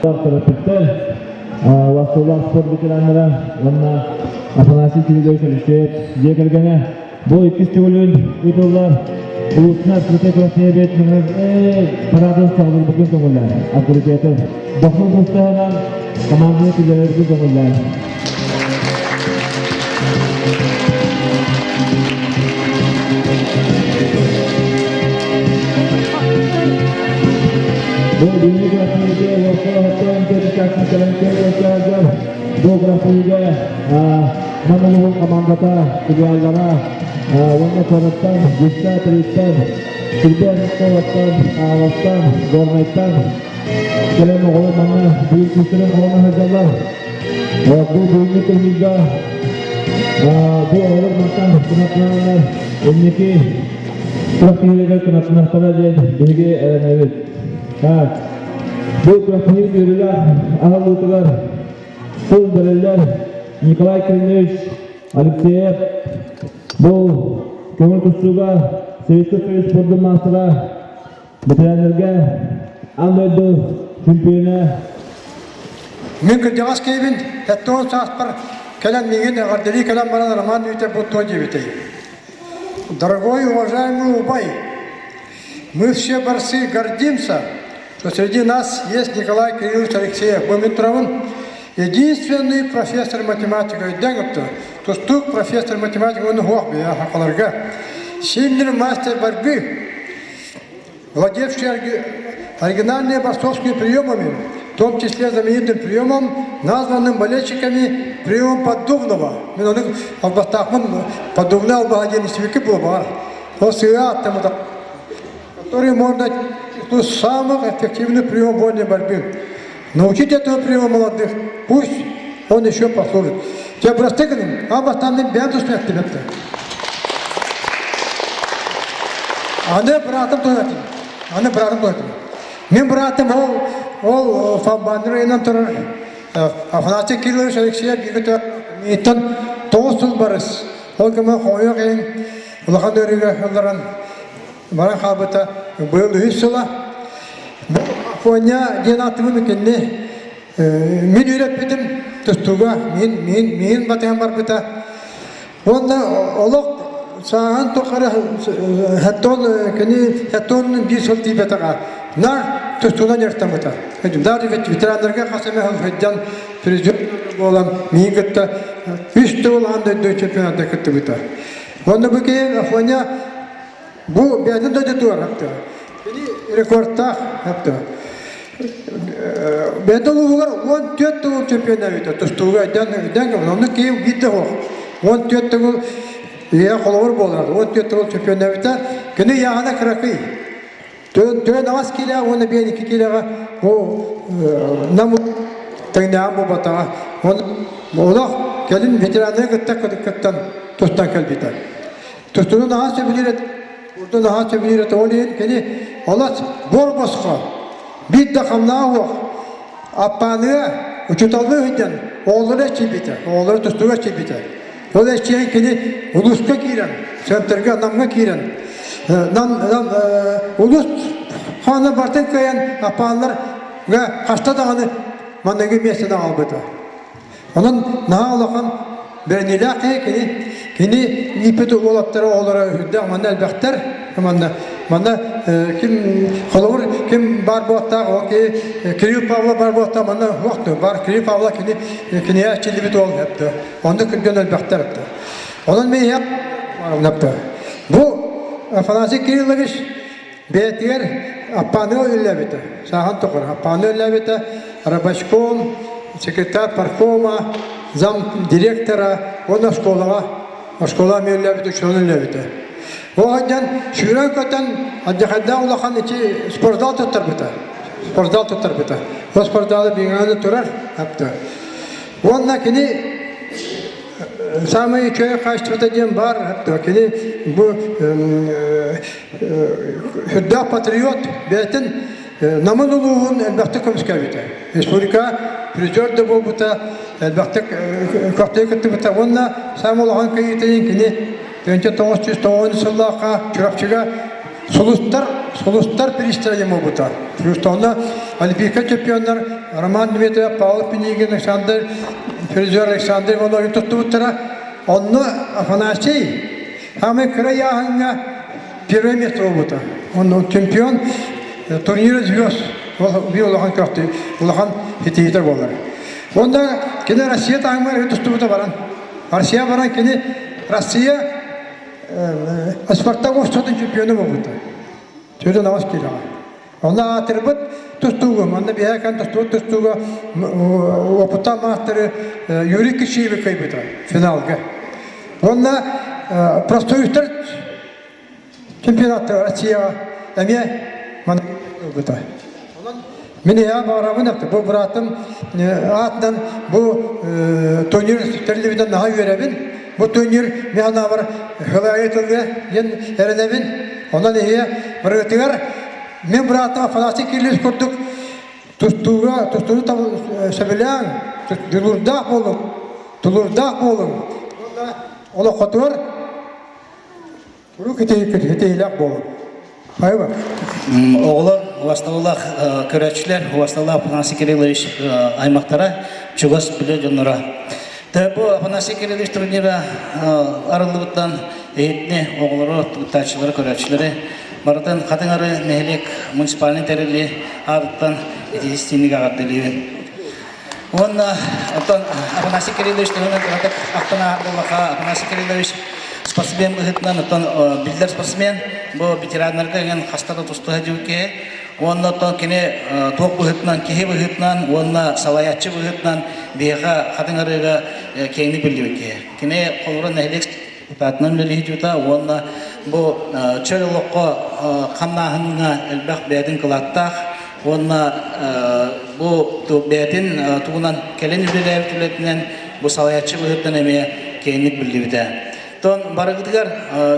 Төрөппүттэр, Василий спорт ветераннара уонна Афанасий Кириллович Алексеев дьиэ кэргэнэ бу иккис төгүлүн ыытыллар улуусна открытый күрэхтэһиибит парадын саҕалыырбытын көҥүллээн авторитеты дохсун кустаһынан команданы киллэрэрбитин көҥүллээн. Бу бүгүҥҥү күрэхтэһиигэ уопсай төрүччү кэлэн көрүөхтээҕэр бу күрэхтэһиигэ Нам улууһун командата, филиаллара уонна куораттан, Густа Триттан, Сирбэ Оскуолаттан, Аалаттан, Горнайтан кэлэн оҕолор манна биир күүстэрин холоно сылдьаллар. Бу бүгүҥҥү турнирга бу оҕолор мантан кынатылананнар инники күрэхтэһиилэргэ кынатынахтара диэн биһиги эрэнэбит. Бу күрэхтэһии үөрүүлээх аһыллыытыгар тыл бэриллэр Николай Кириллович Алексеев бу көҥүл тустууга Советский Союз спордун маастара Ветераннарга аан дойду чемпиона. Мин кырдьаҕас киһибин, 70 сааспар кэлэн миигин эҕэрдэлии кэлэн баран Роман Дмитриев буттуо диэбитэй. Дорогой уважаемый убай, мы все борцы гордимся, что среди нас есть Николай Кириллович Алексеев. Бу мин турамын единственный профессор математика өйдөөн тустуук профессор математика уонна суох бэйэ сахаларга. Сильный мастер борьбы, владевший оригинальными борцовскими приемами, в том числе знаменитым приемом, названным болельщиками приемом Поддубного. Мен оны албастаахпын Поддубный албаһа диэн истибикки буолбаҕар. Ол сыа аттамыта, который можно самых эффективных приемов вольной борьбы. Научить этого приема молодых, пусть он еще послужит. Тебя просты гыным, а бастанным бэйэн туспэттибэттэ. Аны быраатым туһатым. Аны быраатым туһатым. Мин быраатым ол ол фамбанрыйынан турар Афанасий Кириллович Алексеев бииргэ мииттэн 9 сыл барыс. Ол кэмэ хомойуох иһин улахан ыарыыга ылларан баран хаалбыта быйыл үһүс сыла. Бу Афоня диэн ааттыбын кинини мин үөрэппитим тустууга мин мин мин батыһан барбыта. Уонна олох сааһын тухары хеттон кини хеттон биир сыл тиийбэтэҕэ. Нар тустуунан дьарыктаммыта. Даже ветераннарга хас эмэ сылдьан призер буолан миин кытта үс төгүл аан дойду чемпионатыгар кыттыбыта. Уонна бу киһи Афоня Бу бэйэтин дойдутугар хаптыа. Кини рекордтаах хаптыа. Бэйэтин улууһугар 14 төгүл чемпионабыта тустууга өйдөөн өйдөөн оннук киһи биир да суох. 14 төгүл ийэ холобур буолар. 14 төгүл чемпионабыта. Кини яҕана кыракый. Төөн аҕас киилэҕэ уонна биэн икки киилэҕэ бу нам тэҥнээҕин буолбатаҕа. Олох кэлин ветераннары кытта кыттан тустан кэлбитэ. Тустууну наһаа сөбүлүүр этэ, урду наһаа сөбүлүүр этэ. Ол иһин кини олох буор босхо, биир да хамнаах уох, аппааныга учууталлыы сылдьан оҕолору эрчийбитэ, оҕолору тустууга эрчийбитэ. Ол эрчийэн кини улууска киирэн, центрга Намҥа киирэн, Нам, Нам улуус хаана бартын кыайан аппааннарга хаста даҕаны манныгы миэстэни аҕалбыта. Онон наһаа улахан бэриниилээх киһи кини кини ииппит уолаттара оҕолоро үрдээх манна элбэхтэр манна манна ким холобур ким баар буолуохтаах ол киһи Кирилл Павлов баар буолуохтаах манна суох бар Кирилл Павлов кини кинигэ эрчиллибит уол эптэ онно күргэн элбэхтэр эптэ онон мин бу Афанасий Кириллович Бэйэтигэр Аппааныга үлэлээбитэ, сааһын тухары Аппааныга үлэлээбитэ, рабочком, секретарь парткома, зам директора уонна оскуолаҕа оскуола эмиэ үлэлээбитэ, учуонай үлэлээбитэ. Ол сылдьан сүүрэн-көтөн алдьархайдаах улахан ити спортзал туттарбыта. Спортзал туттарбыта. Ол спортзалы биҥааны турар апта. Уонна кини Самый үчүгэй хаачыстыбата диэн баар, кини бу үрдээх патриот бэйэтин Намын улууһун элбэхтик көмүскээбитэ. Республика призер да буолбута, элбэхтик көхтөөх кыттыбыта уонна саамай улахан кыайыытын кини 1990 сыллаахха Чурапчыга Сулустар, Сулустар бириистэрэ диэн буолбута. Онно Олимпийскай чемпионнар Роман Дмитриев, Павел Пинигин, Александр призер Александр Иванович туттубуттара. Онно Афанасий самый кыра ыйааһыҥҥа первое место буолбута. Онно чемпион турнира звезд биир улахан көхтү, улахан ситиһиитэ буолар. Онно кини Россия таһымыгар тустубута баран. Россия баран кини Россия Спартак устатын чемпиона буолбута. Төрүн аҕыс киилэҕэ. Онно аатырбыт тустуугум, онно биһээкэн тустубут тустууга опыттаах маастары Юрий Кичиеви кыайбыта финалга. Уонна профсоюзтар чемпионаттара Россияҕа эмиэ манна ылбыта. Мин эһээ баҕарабын бу быраатым аатынан бу турнир тэриллибитин наһаа үөрэбин. Бу турнир мин санаабар хылаайы тылга диэн эрэнэбин. Онон эһиэ барыгытыгар мин быраатым Афанасий Кириллович курдук тустууга тустууну сөбүлээҥ, дьулуурдаах буолуҥ, тулуурдаах буолуҥ. Уонна олоххотугар Куруук итиһилээх буолун. Айба. Оҕолор, убастабыллаах көрөөччүлэр, убастабыллаах Афанасий Кириллович аймактара, чугас билэ дьонноро. Бу Афанасий Кириллович турнира арыллыбыттан эһитини оҕолору, кыттааччылары, көрөөччүлэри барытын Хатыҥ Арыы нэһилиэк муниципальнай тэрилии аатыттан итиһистииник аҕардылыыбын. Уонна оттон Афанасий Кириллович туһунан кыратык ахтан ааһар буоллахха, Афанасий Кириллович спортсмен быһыытынан оттон биллэр спортсмен, бу ветераннарга эҥин хаста да тустуһа дьыл киһи. Уонна оттон кини туох быһыытынан, киһи быһыытынан уонна салайааччы быһыытынан биһиэхэ Хатыҥ Арыыга киэҥник биллибит киһи. Кини холобура нэһилиэк депутатынан үлэлиһи уонна бу чөл олоххо хамнааһыҥҥа элбэх бэйэтин кылааттаах уонна бу бэйэтин тугунан кэлин үлэлээбит үлэтинэн бу салайааччы быһыытынан эмиэ киэҥник биллибитэ. Тон барыгытыгар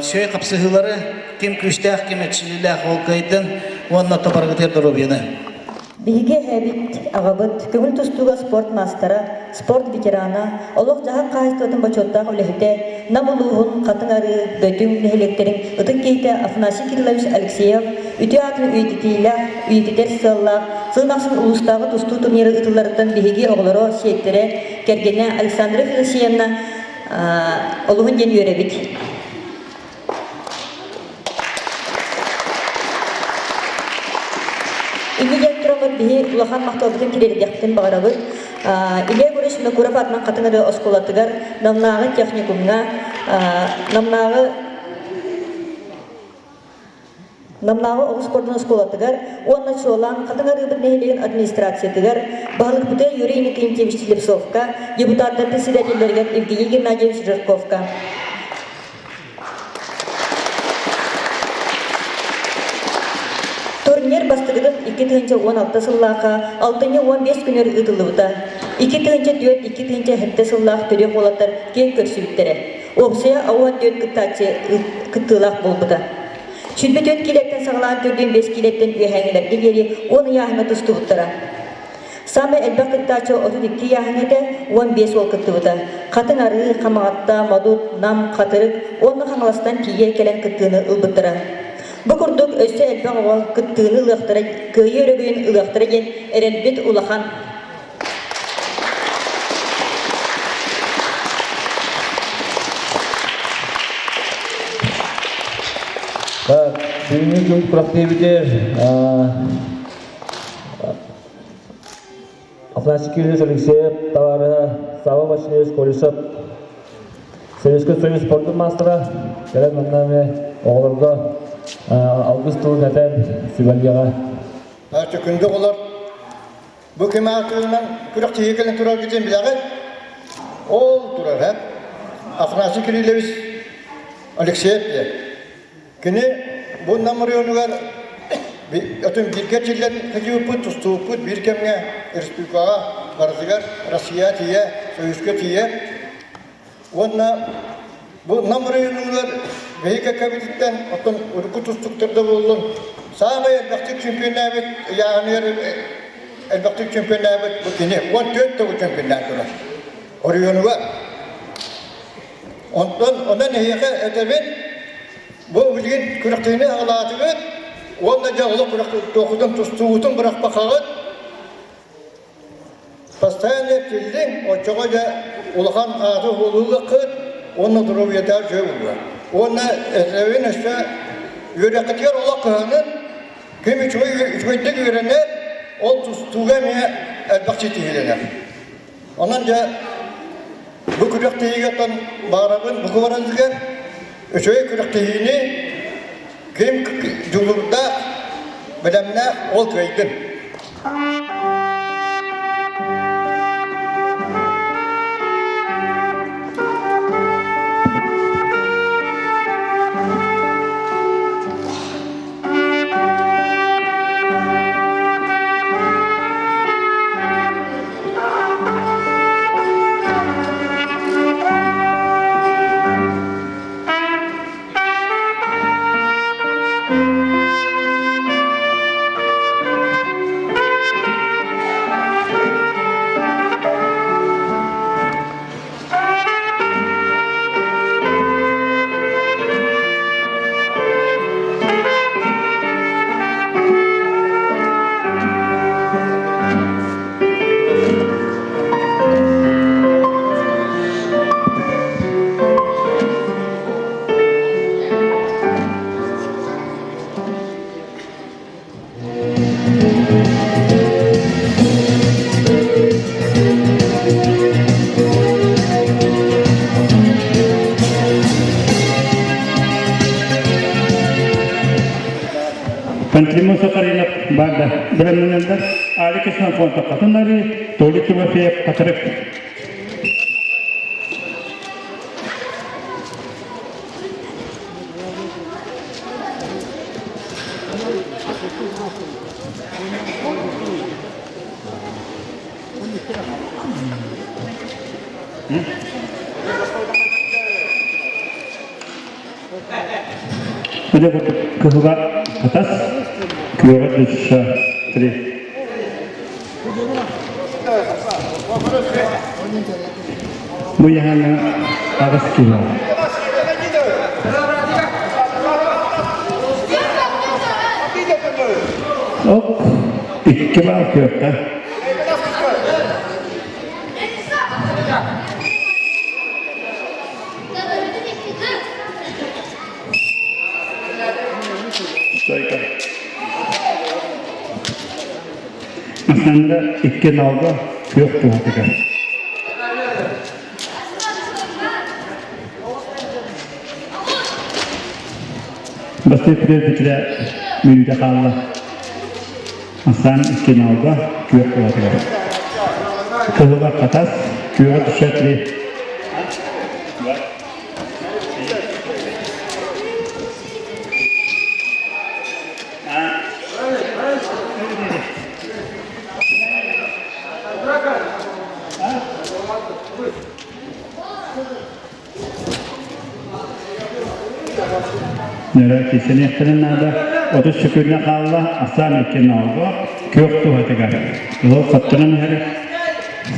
сүөй хапсыһыылары ким күүстээх, ким эрчиллиилээх ол кыайдын уонна то барыгытыгар доруобуйаны. Биһиги эһэбит, аҕабыт, көҥүл тустууга спорт маастара, спорт ветерана, олох-дьаһах хаһаайыстыбатын бочуоттаах үлэһитэ, Нам улууһун Хатыҥ Арыы, Бөтүҥ нэһилиэктэрин ытык киһитэ Афанасий Кириллович Алексеев үтүө аатын үйэтитиилээх, үйэтитэр сыаллаах сылын ахсын улуустааҕы тустуу турнира ыытылларыттан биһиги оҕолоро, сиэттэрэ, кэргэнэ Александра Федосеевна олуһун диэн үөрэбит. Иннигэр тураммыт биһи улахан махталбытын тириэрдиэхпитин баҕарабыт. Илья Егорович Винокуров аатынан Хатыҥ Арыы оскуолатыгар, Намнааҕы техникумҥа, Намнааҕы Намнааҕы оҕус спордун оскуолатыгар уонна чуолаан Хатыҥ Арыыбыт нэһилиэгин администрациятыгар, баһылыкпытыгар Юрий Иннокентьевич Слепцовка, депутаттар председателлэригэр Евгений Геннадьевич Жирковка. Турнир бастакытын 2016 сыллаахха алтынньы 15 күнүгэр ыытыллыбыта. 2004 2007 сыллаах төрүөх уолаттар киэҥ көрсүбүттэрэ. Уопсайа 14 кыттааччы кыттыылаах буолбута. 24 киилэттэн саҕалаан 45 киилэттэн үөһээҥилэргэ диэри 10 ыйааһыҥҥа тустубуттара. Саамай элбэх кыттааччы 32 ыйааһыҥҥа этэ, 15 уол кыттыбыта. Хатыҥ Арыы, Хамаҕатта, Модут, Нам, Хатырык уонна Хаҥаластан тиийэ кэлэн кыттыыны ылбыттара. Бу курдук өссө элбэх оҕо кыттыыны ылыахтара, кыайыы өрөгөйүн ылыахтара диэн эрэлбит улахан. Бүгүҥҥү күн күрэхтэһиибитигэр Афанасий Кириллович Алексеев табаарыһа Сава Васильевич Колесов Советский Союз спордун маастара кэлэн манна эмиэ оҕолорго алгыс тылын этэн сүбэлиэҕэ. Ача күндү оҕолор, бу ким аатынан күрэхтэһии кэлэн тураргытын билэҕит? Ол турар, һэ? Афанасий Кириллович Алексеев диэн. Кини бу Нам оройуонугар атын бииргэ эрчиллэн сылдьыбыппыт, тустубуппут биир кэмҥэ республикаҕа барытыгар Россия тиийэ, Союзка тиийэ. Уонна бу Нам оройуонугар биһиги кэккэбититтэн оттон урукку тустуктар да буоллун саамай элбэхтик чемпионнаабыт ыйааһыныгар элбэхтик чемпионнаабыт бу кини 14 төгүл чемпионнаан турар оройуонугар. Онтон онон эһиэхэ этэбин. Бу билигин күрэхтэһиини аҕалаатыгыт уонна дьэ олох туохутун тустуугутун бырахпакаҕыт. Постоянно эрчиллиҥ, оччоҕо дьэ улахан ааты уһулуоххут уонна доруобуйатыгар үчүгэй буолуо. Уонна этэбин өссө үөрэххитигэр олох кыһанын, ким үчүгэй үчүгэйдик үөрэнэр, ол тустууга эмиэ элбэх ситиһиилэнэр. Онон дьэ бу күрэхтэһиигэ оттон баҕарабын бука бараргар үчүгэй күрэхтэһиини ким дьулуурдаах, бэлэмнээх ол кыайдын. Пантелеймон Сахаринов баарда бэлэмнэнэллэр. Алик Исламфонтов Хатынары, Толи Тимофеев Хатырык. Үлэ курдук кыһыла хатас, күөҕэ душа три. Бу яһана аҕыс кило. Оп, икки бал күөккэ. Стойка. Масанга икки налга күөх туһатыгар. Бастыы бүтүрэ мүнүүтэ хаалла. Асан икки налга күөх туһатыгар. Кыһыла хатас, күөҕэ түшэтри. Нөрө кисэниэхтэрин наада. 30 секүндэ хаалла, асаан икки ноого, күөх туһатыгар. Ол хотторон иһэр,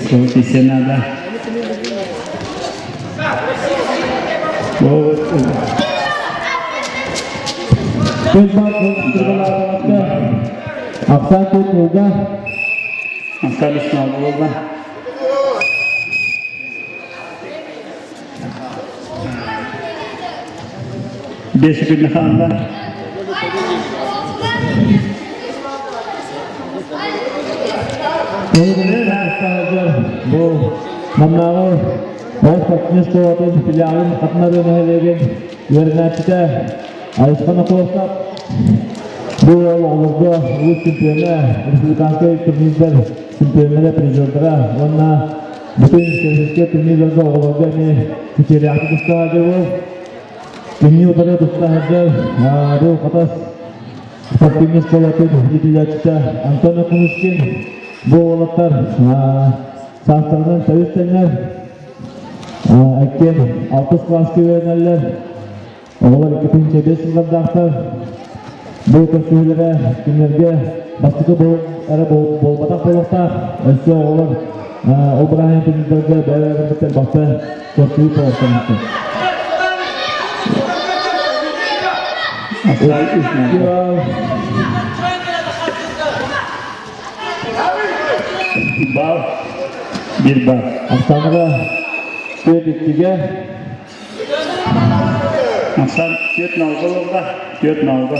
сол кисе наада. Ахсаан туга Ахсаан үс ноого буолла. Бес күн хаалла. Бу маннааҕы Оҕус спортивнай школатын филиалын Хатынары нэһилиэгин үөрэнээччитэ Айысхан Окуосап бу уол оҕолорго улуус чемпиона, республиканскай турнирдар чемпионнара, призердара уонна бүтүн Всероссийскай турнирдарга оҕолорго эмиэ кичээлээхтик устаһааччы уол. Кини утары туста сылдьар бу Хатас спортивнай школатын иитиллээччитэ Антон Акунушкин бу уолаттар саастарынан тэбис тэҥнэр иккиэн алтыс кылааска үөрэнэллэр. Оҕолор 2005 сыллардаахтар. Бу көрсүһүүлэрэ кинилэргэ бастакы эрэ буолбатах буолуохтаах. Өссө оҕолор ол бырааһынньыктарга бэйэ-бэйэлэрин бастаан көрсүһүү буолуохтаахтар. Бал, bir бал. Астанаға төрт иккиге Асан төрт налғы болға, төрт налғы.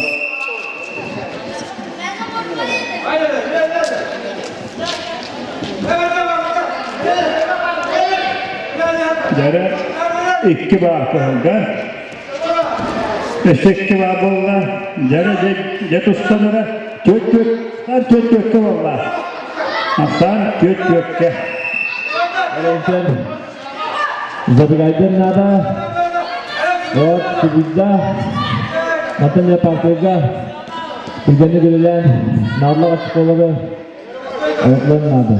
Дәрі икки баа кыһылга. Өссө икки баа буолла. Дьэрэ дьэ тустанара түөрт түөрт түөрт түөрткэ буолла. Ахсаан түөрт түөрткэ. Валентин Забегайден надо. Вот, Кубизда. Наталья Паркерга. Түргенни көрүлэн, Нарлах школага Отлен надо.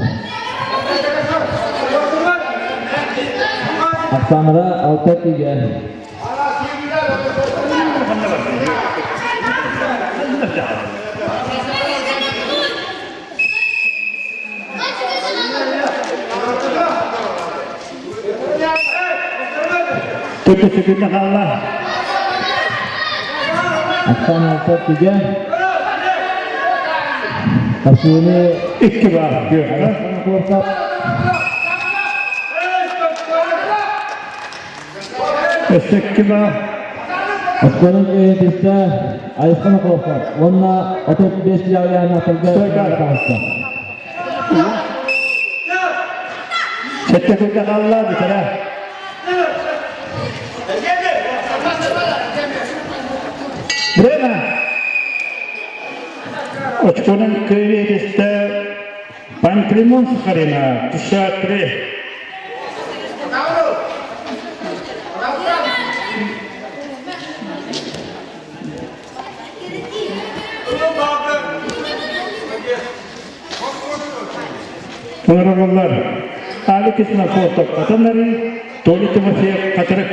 Оксанара алта тиге. Төрт секунда хаалла. Оксана алта тиге. Тапсыыны Икки баар күөххэ. Өссө икки баар. Оскуоланы киһититтэ Айысхан Околовтар уонна 35 яҕыйааннаахтарга таҕыста. Сэттэ күнгэ хаалла бүтэрэ. Время! Очконан кыайыы этистэ Панклимон Сухарина, 53. Туорабыллар. Али Ксенофонтов Хатанары, Толи Тимофеев Хатырык.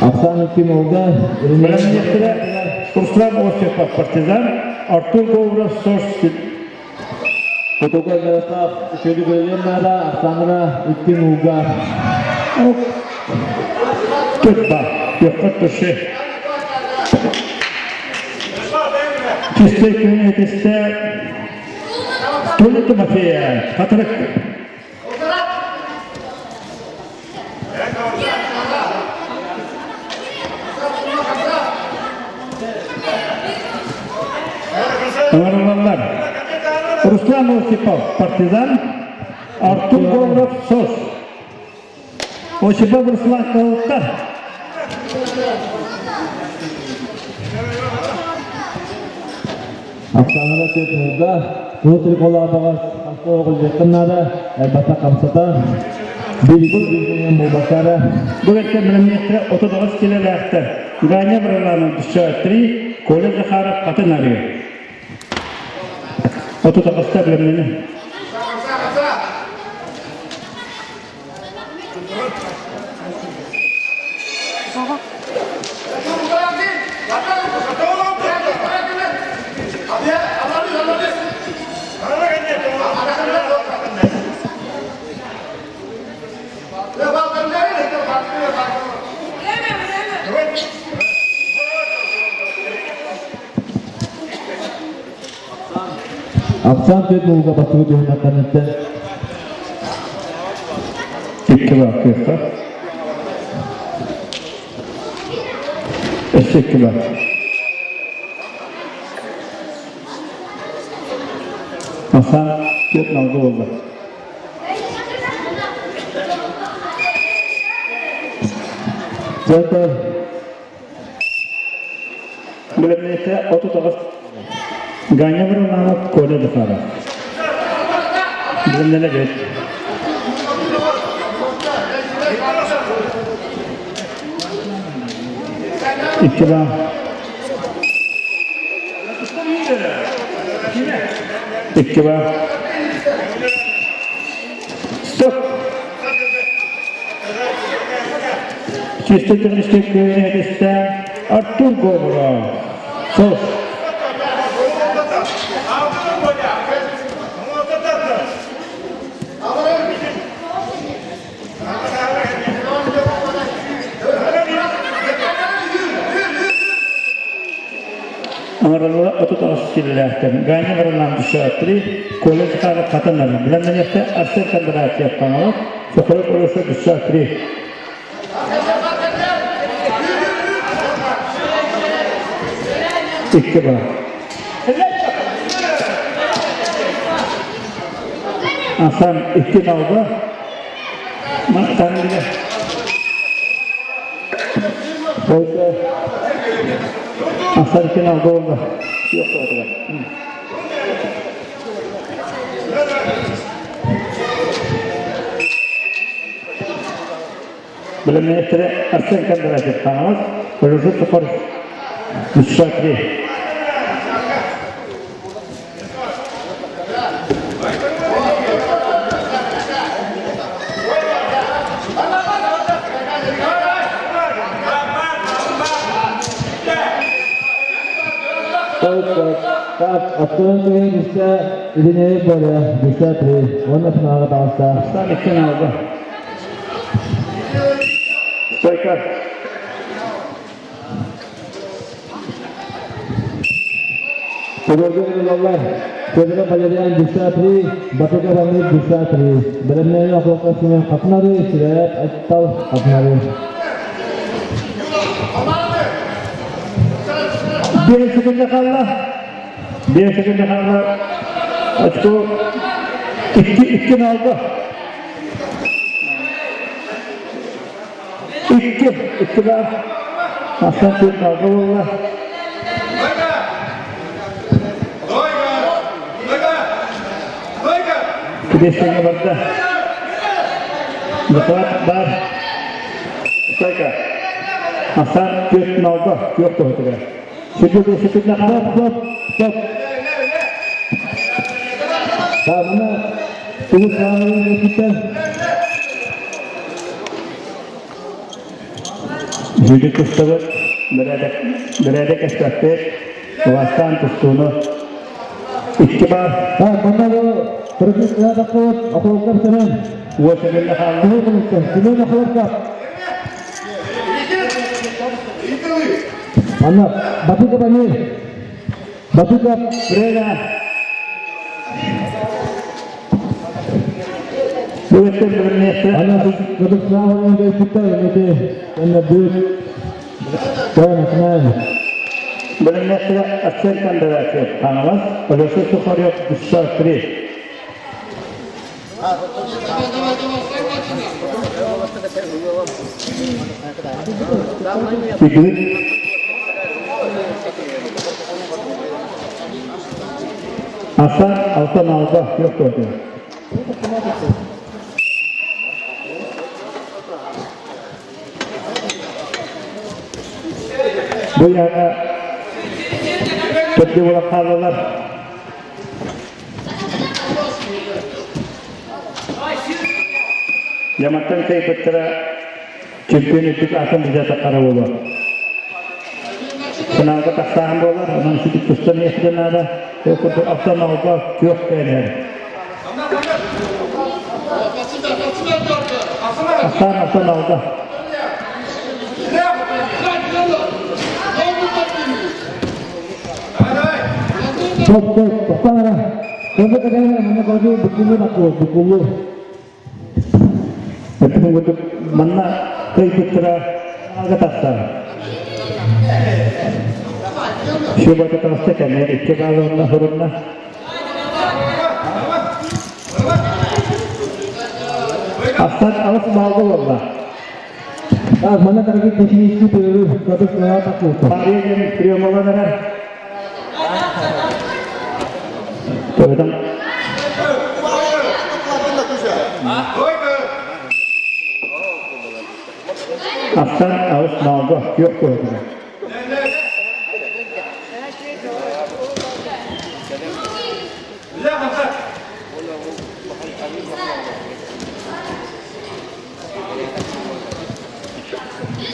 Оксана Кимовга Бөлөмньүктэрэ Руслан Осипов Партизан, Артур Говоров Сос Хотуга Ярослав Шөдүгөлүн наада Оксанара икки нулга. Tutba, Йокко Туши. Чистэй күн этистэ Толи Тимофеев Хатырык. Ыҥырыллаллар. Руслан Осипов, Партизан, Артур Говоров, СОС. Осипов Руслан Калыттар. Оксанара төрт нулга. Кыыл Триколаабаҕа оҕолдьуттан наада, элбэхтэ хамсата. Бир икки бииринэн булбаккара. Бу кэккэ бэлэмниэхтэрэ 39 килэлээхтэр. Ганя Варламов 53, Коля Захаров хатын арыы. 39-та бэлэмнэнэ. Ахсаан төрт нулга бастакы түһүмэхтэн Икки баар кыахха. Өссө икки баар. Асан төрт налга буолла. Центр Бэлэмнээтэ 39 Ганя Варламов, Коля Захаров. Бэлэмнэнэ бэт. Икки баа. Икки баа. Стоп! Чисто технический Артур Говоров. Сос. Оҥороллоро 38 киилэлээхтэр. Ганя Воронам 53, Коля Захаров Хатан Нарын. Билэммэниэхтэ Арсен Кондратьев Хаҥалас, Соколов Олеся 53. Икки бар. Асан икки налга. Мактан биле. Бойко Асан икки налга oldu. Yok oldu. Билэммиэттэрэ Арсен Кондратьев Хаҥалас, Рожу Сокор Душатри. Так, аттынан түгэн үстэ илинэйи боле, десятый, уонна финалга таҕыста. Асан икки налга. Стойка. Көбөргө ылаллар. Көбөрө Валериан десятый, Батыка Вамир десятый. Бэлэмнэри охуока Семен Хатнары, Сирэп Айттал Хатнары. Биэс секунда хаалла. Биэс секунда хаалла. Очко икки икки налга. Икки, икки баар. Асан төрт алға буолла. Кириэстэҥҥэ барда. Захват баар. Стойка. Асан төрт налга, күөх тоһутугар. Сүрдүк сүтүнэ Стоп, стоп, стоп. Таамына тугу саҥарарын өттүттэн Дьүдү тустубут, бэрээдэк, бэрээдэк эспэппит, убастаан тустууну икки баар А, манна бу Кыргызстан охуолкар Семен. уос эбиллэ хаалла. Кыһыл көмүскэ. Семен охуолка. Манна Батыка Памир. Батыка Время. Бу өттүн билимниэхтэ. Манна Кыргызстан өттүттэн эти энне бүт. Тön, Билимниэхтэ Арсен Кондратьев Хаҥалас, Алеша Сухарев Дусса 3. Үтүгүт Асан алтан алба yok oldu. Бу яга төрдү була хаалалар. Яматтан кайбыттара чемпион үрдүк атын бизата қара болар. Финалга тахсаан болар, онон сүтүк тустан иэхтен наада, ол курдук алтан алба күөх кээнэр. Асан алтан алба. Стоп, стоп, тоқтаң ара. Көмө кәдәгә манна көзү букулу бакку, букулу. Өттүн курдук манна кыйбыттара ага тахсар. Шубата таҕыста кэмэр икки бааларына хорунна. Асан алыс баалга буолла. Так, манна дорогие технический перерыв, который такой. Парижин приемаланара. Тойтан Асан алыс баалга yok koydular.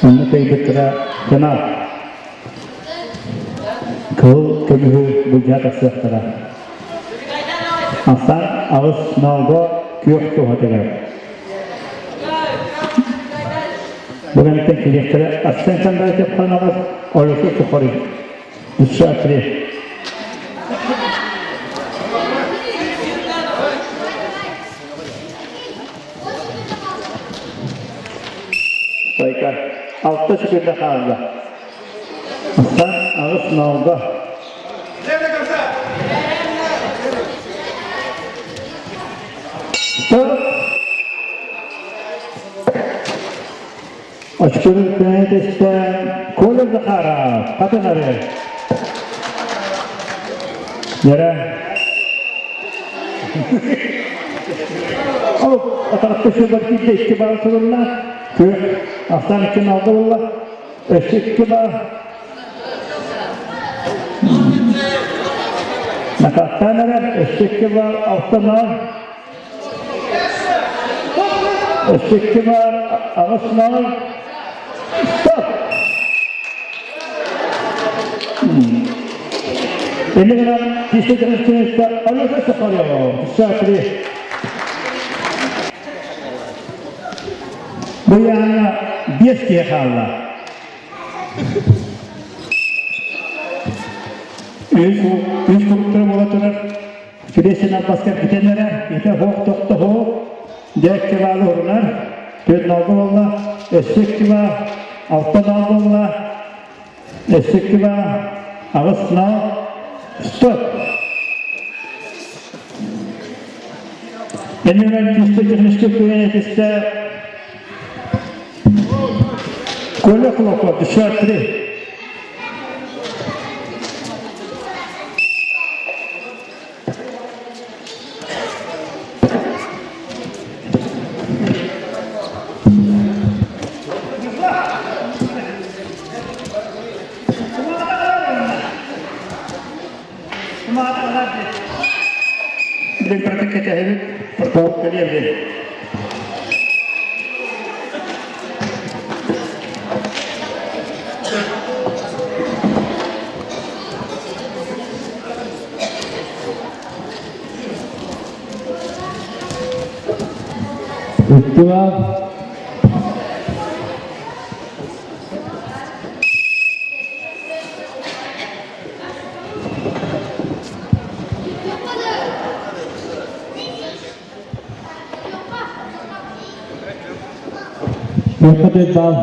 Онно кыйбыттара финал. Кыл көмүһү былдьаа тахсыахтара. Асан алыс налга күөх туһатыгар. Бүгүнтэн кириэхтэрэ Арсен Кондратьев ханалас Олесу Сухарин. Үссэ три. Алта сүкүрдэ хаалла. Сан аҕыс ноолго. Очкорун көнөтөстөн Коля Захаров хатынары. Яра. Ол атарахта сүбэр киирдэ икки баал сурулла. Күөх ахсаан икки налда буолла. Өссө икки баал. Накаттаан эрэр өссө икки баал алта нал. Өссө икки баар, аҕыс нал. Стоп! Иннигинэн тиистэ Алеша Сахарова, Сатри. Бу яһана биэс киһи хаалла. Үс, үс куруктара буола турар. Сүлэсин албаска бүтэн эрэр, итэ хоох тохтоһу, дьэ икки баалы урунар, түөрт налга буолла, өссө икки баа, алта нал буолла, өссө икки баа, аҕыс нал, стоп! Эннинэн чисто технический күйен этистэ Коля Кулаков, 53. Билин практика протокол кэлиэбин. Ыттылар. Мөхөтөт бал.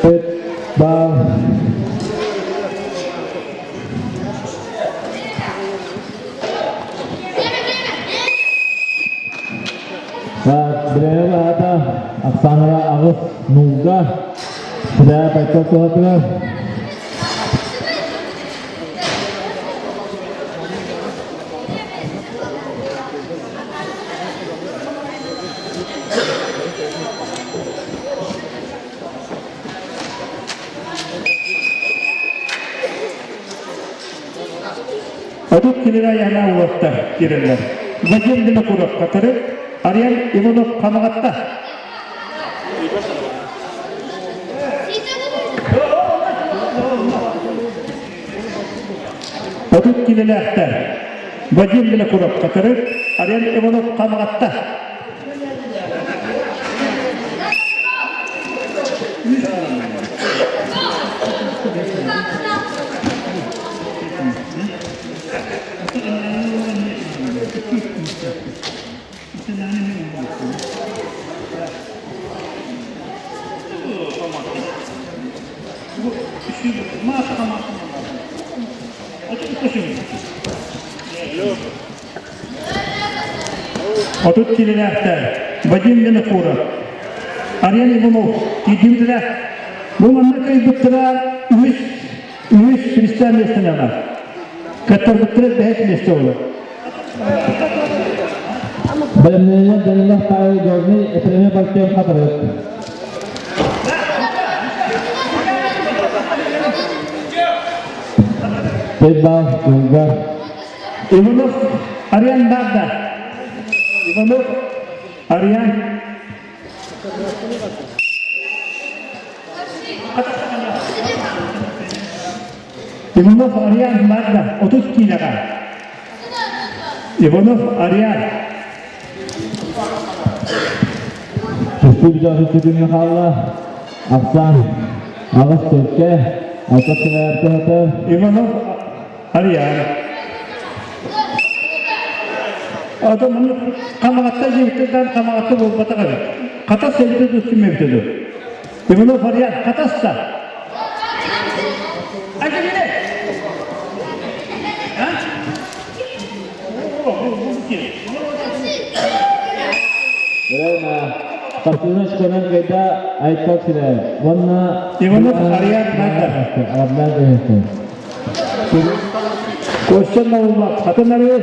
Эт бал. Бирэйэ аата Оксанаҕа аҕыс нуулга Сидаа Пайтал туһатыгар Отут кинилэр айаһына уолаттар киирэллэр. Вадим Винокуров Хатырык, Ариан Иванов Хамаҕатта. Отут кинилээхтэр Вадим Винокуров Хатырык, Ариан Иванов Хамаҕатта. Отут килилээхтэр Вадим Винокуров, Ариан Иванов тиийдибитирэ. Бу манна кыайбыттара үһүс үһүс Христиан миэстэлэҕэ. Кыттарбыттара бэһис миэстэ буолар. Бэлэмнэнэн Данилов Павел Горный Эпилемия Балтион Хатырык. Петбал Улгар. Иванов Ариан Барда. Иванов Ариан. Иванов Ариан Марда 30 киилэҕэ. Иванов Ариан. Түспүт бүтүнү хаалла. Ахсан аҕыс төркө, алта сылаартыһата. Иванов Ариан. Ата маны хамаҕатта дьиэбиттэн хамаҕатта буолбатах эбит. Хатас эбитэ дуу, эбитэ дуу. Иванов Ариан хатаста. Акимine. Ha? Время. Спортивный школын кайда айтпак сире. Уонна Иванов Ариан Марда. Арабдан көһүстүн. Костя Наумов хатын арыы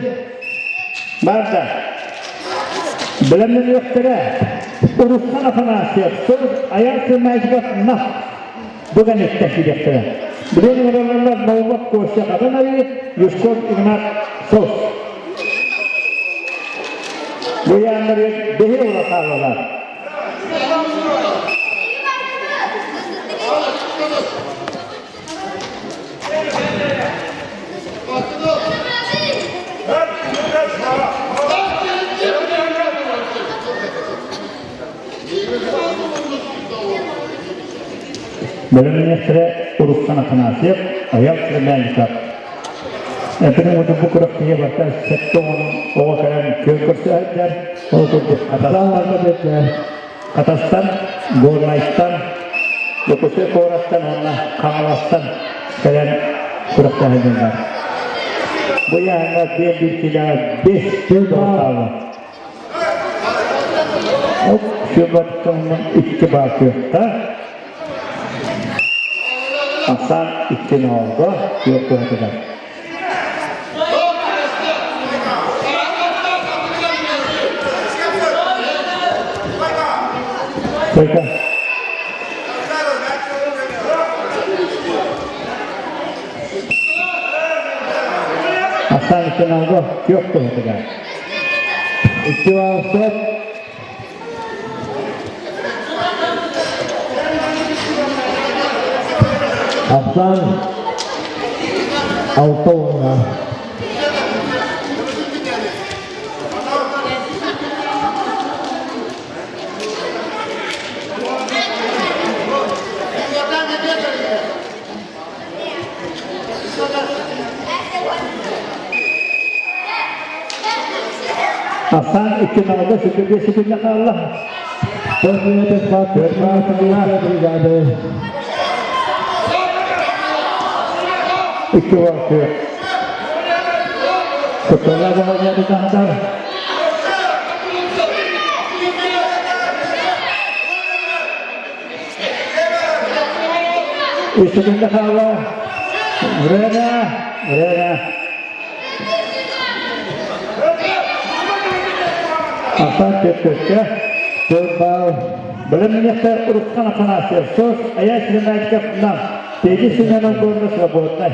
Марда. Бэлэмнэниэхтэрэ. Урусхан Афанасьев, Сыл Аяр Сымайжбат Нах бүгэн иттэ киириэхтэрэ. Билин олороллор Наумов Костя хатын арыы, Юшков Игнат Сос. Бу яаннары бэһи ула хаалалар. Бэлэмнэниэхтэрэ Урусхан Афанасьев, Аял Кремельников. Эппитин курдук бу күрэхтэһии барыта 70 оҕо кэлэн күөн көрсүһэллэр. Ол курдук Хатастан, Горнайтан, Дьокуускай куораттан уонна Хаҥаластан кэлэн күрэхтэһэллэр. Бу ыйааһыҥҥа биир биир киилэҕэ биэс хаалла. Оп, сүбаттан икки баар күөххэ. Ахсаан икки ноолго күөх туһатыгар. Только Ахсаан икки ноолго күөх туһатыгар. Икки баар Ахсаан алта уонна. Ахсаан икки ноолго сүтүргэ сүтүргэ хаалла. Төрт минут Төрт бригады. Икки уолку. Куттала баҕайы таһдар. Үстүгүндэ хаала. Время, время. Асан көткөккө. Төрт балл. Бэлэмнэниэхтэ Урусхан Афанасьев, СОС, Аяс Геннадьевич Нам, Теги Семенов Горный свободный.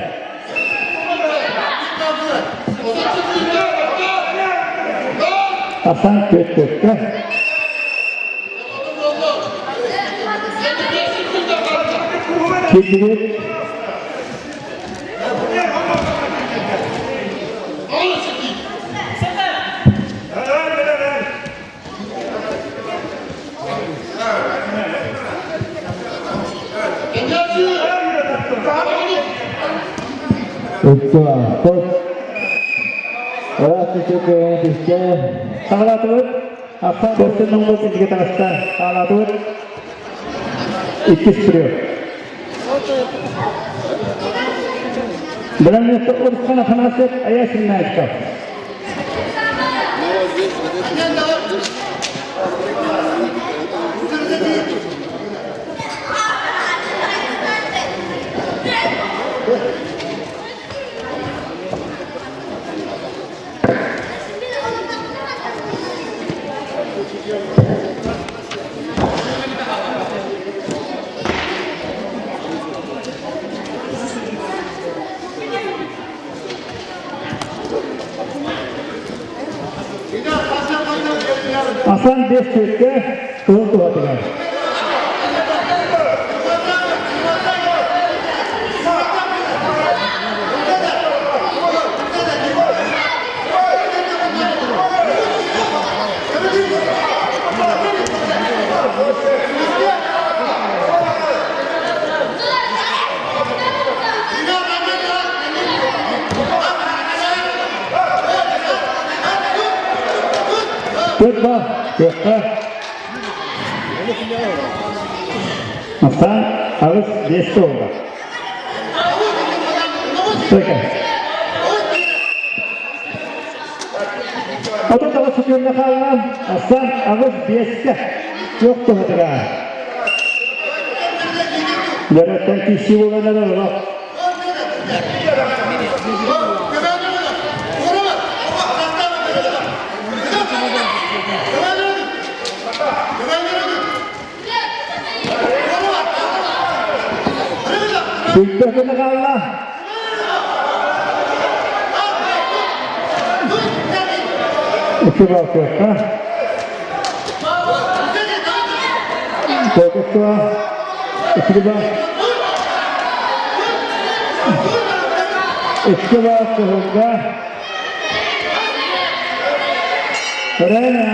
Асан көткөккө. Кирдибит. Икки баар. Ыраас түстэ түстэ. Саҕалаатыбыт. Ахсаан көрсөн оҥгол илгэ таҕыста. Саҕалаатыбыт. Иккис прием. Бэлэмнэстэ Урусхан Афанасьев, Аяс Игнатьев. Асан бес төртке. Тыл туһатыгар. Тутба, кыахха. Асан аҕыс биэс туолла. Стойка. 39 секунда хаалла. Асан аҕыс биэскэ. Туох туһатыгар. Дөрөттөн киирсии буолан эрэр олох. Сүүрбэ күнэ хаалла. Икки балкыахха. Толкуттуа. Икки ба. Икки ба кыһылга. Рена.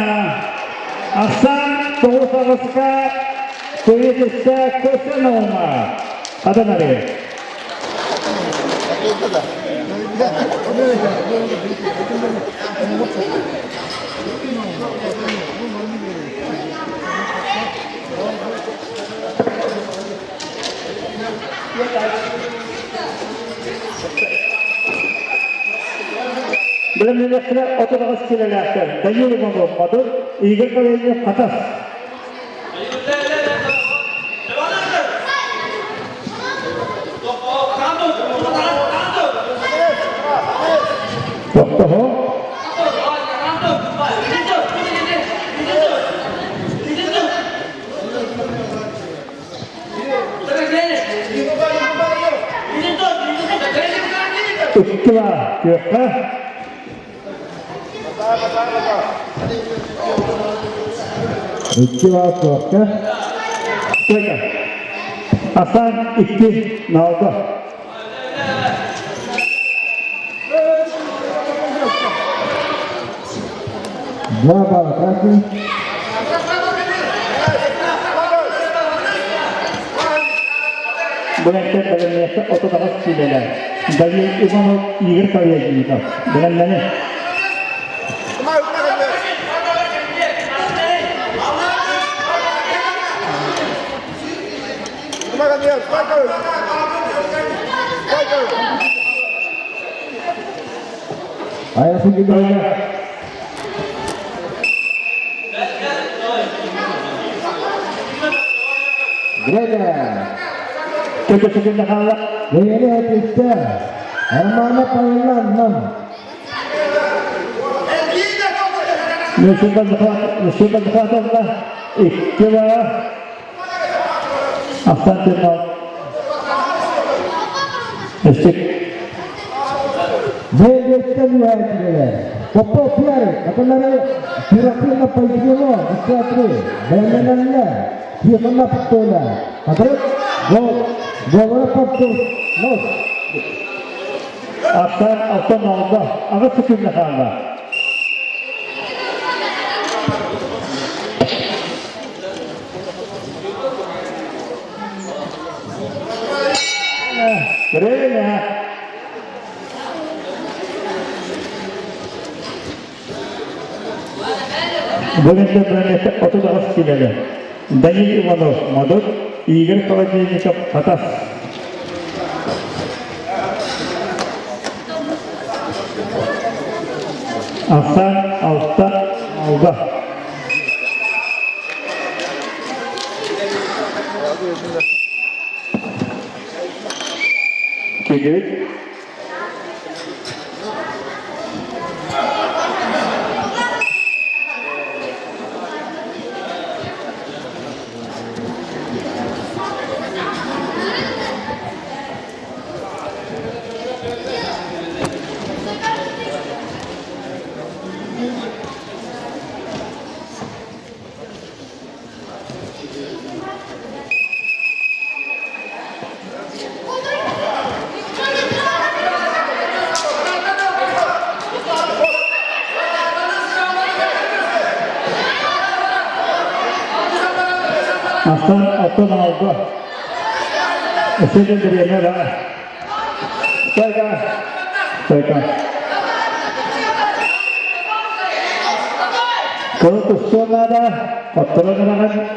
Ахсан тоҕус аҕыска Көйөтүссэ көсөн оҕума. Хадан арыы. Билимнэлэхтэрэ 38 килэлээхтэр Данил Иванов Модун, Игорь Калинин Хатас. Тохтоһо. Ыттыла күөххэ. Икки баа күөххэ. Стойка. Асан икки налда. Два балла красный. Бу мектеп бэлэмниэххэ 38 киилэлээх Давид Иванов Игорь Коллегиников бэлэмнэни. Айасын килдерде. Время. Төкө секунда хаалла. Бэйэни этиттэ. Армана Павеллан нам. Нөсүбэ захватовна икки баа. Асан Теннал. Өстүк. Бэйэттэн үһээтилэр. Попов Ярик, которая Пиротина Пальдино, Москва 3, Бэлэнэллэ, Тихона Паттоля, который Говора Паттол, Нос. Асан алтан алда. Аҕыс секунда хаалла. Время. Бөлүнтэ бөлүнтэ 38 киилэлэ. Данил Иванов, Модут, Игорь Холодильников, Хатас. Асан алта алда. Кирдибит. Астан оттон алга. Өссө бириэмэ баар. Стойка. Стойка. Кыл тустуон наада, хотторон ыраҕын.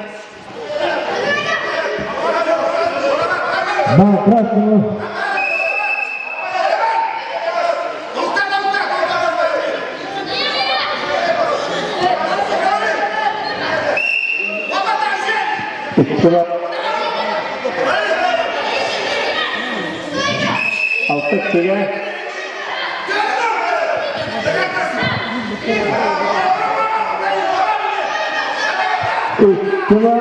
На красную. Иккилэ. Алта иккигэ. Иккилэ.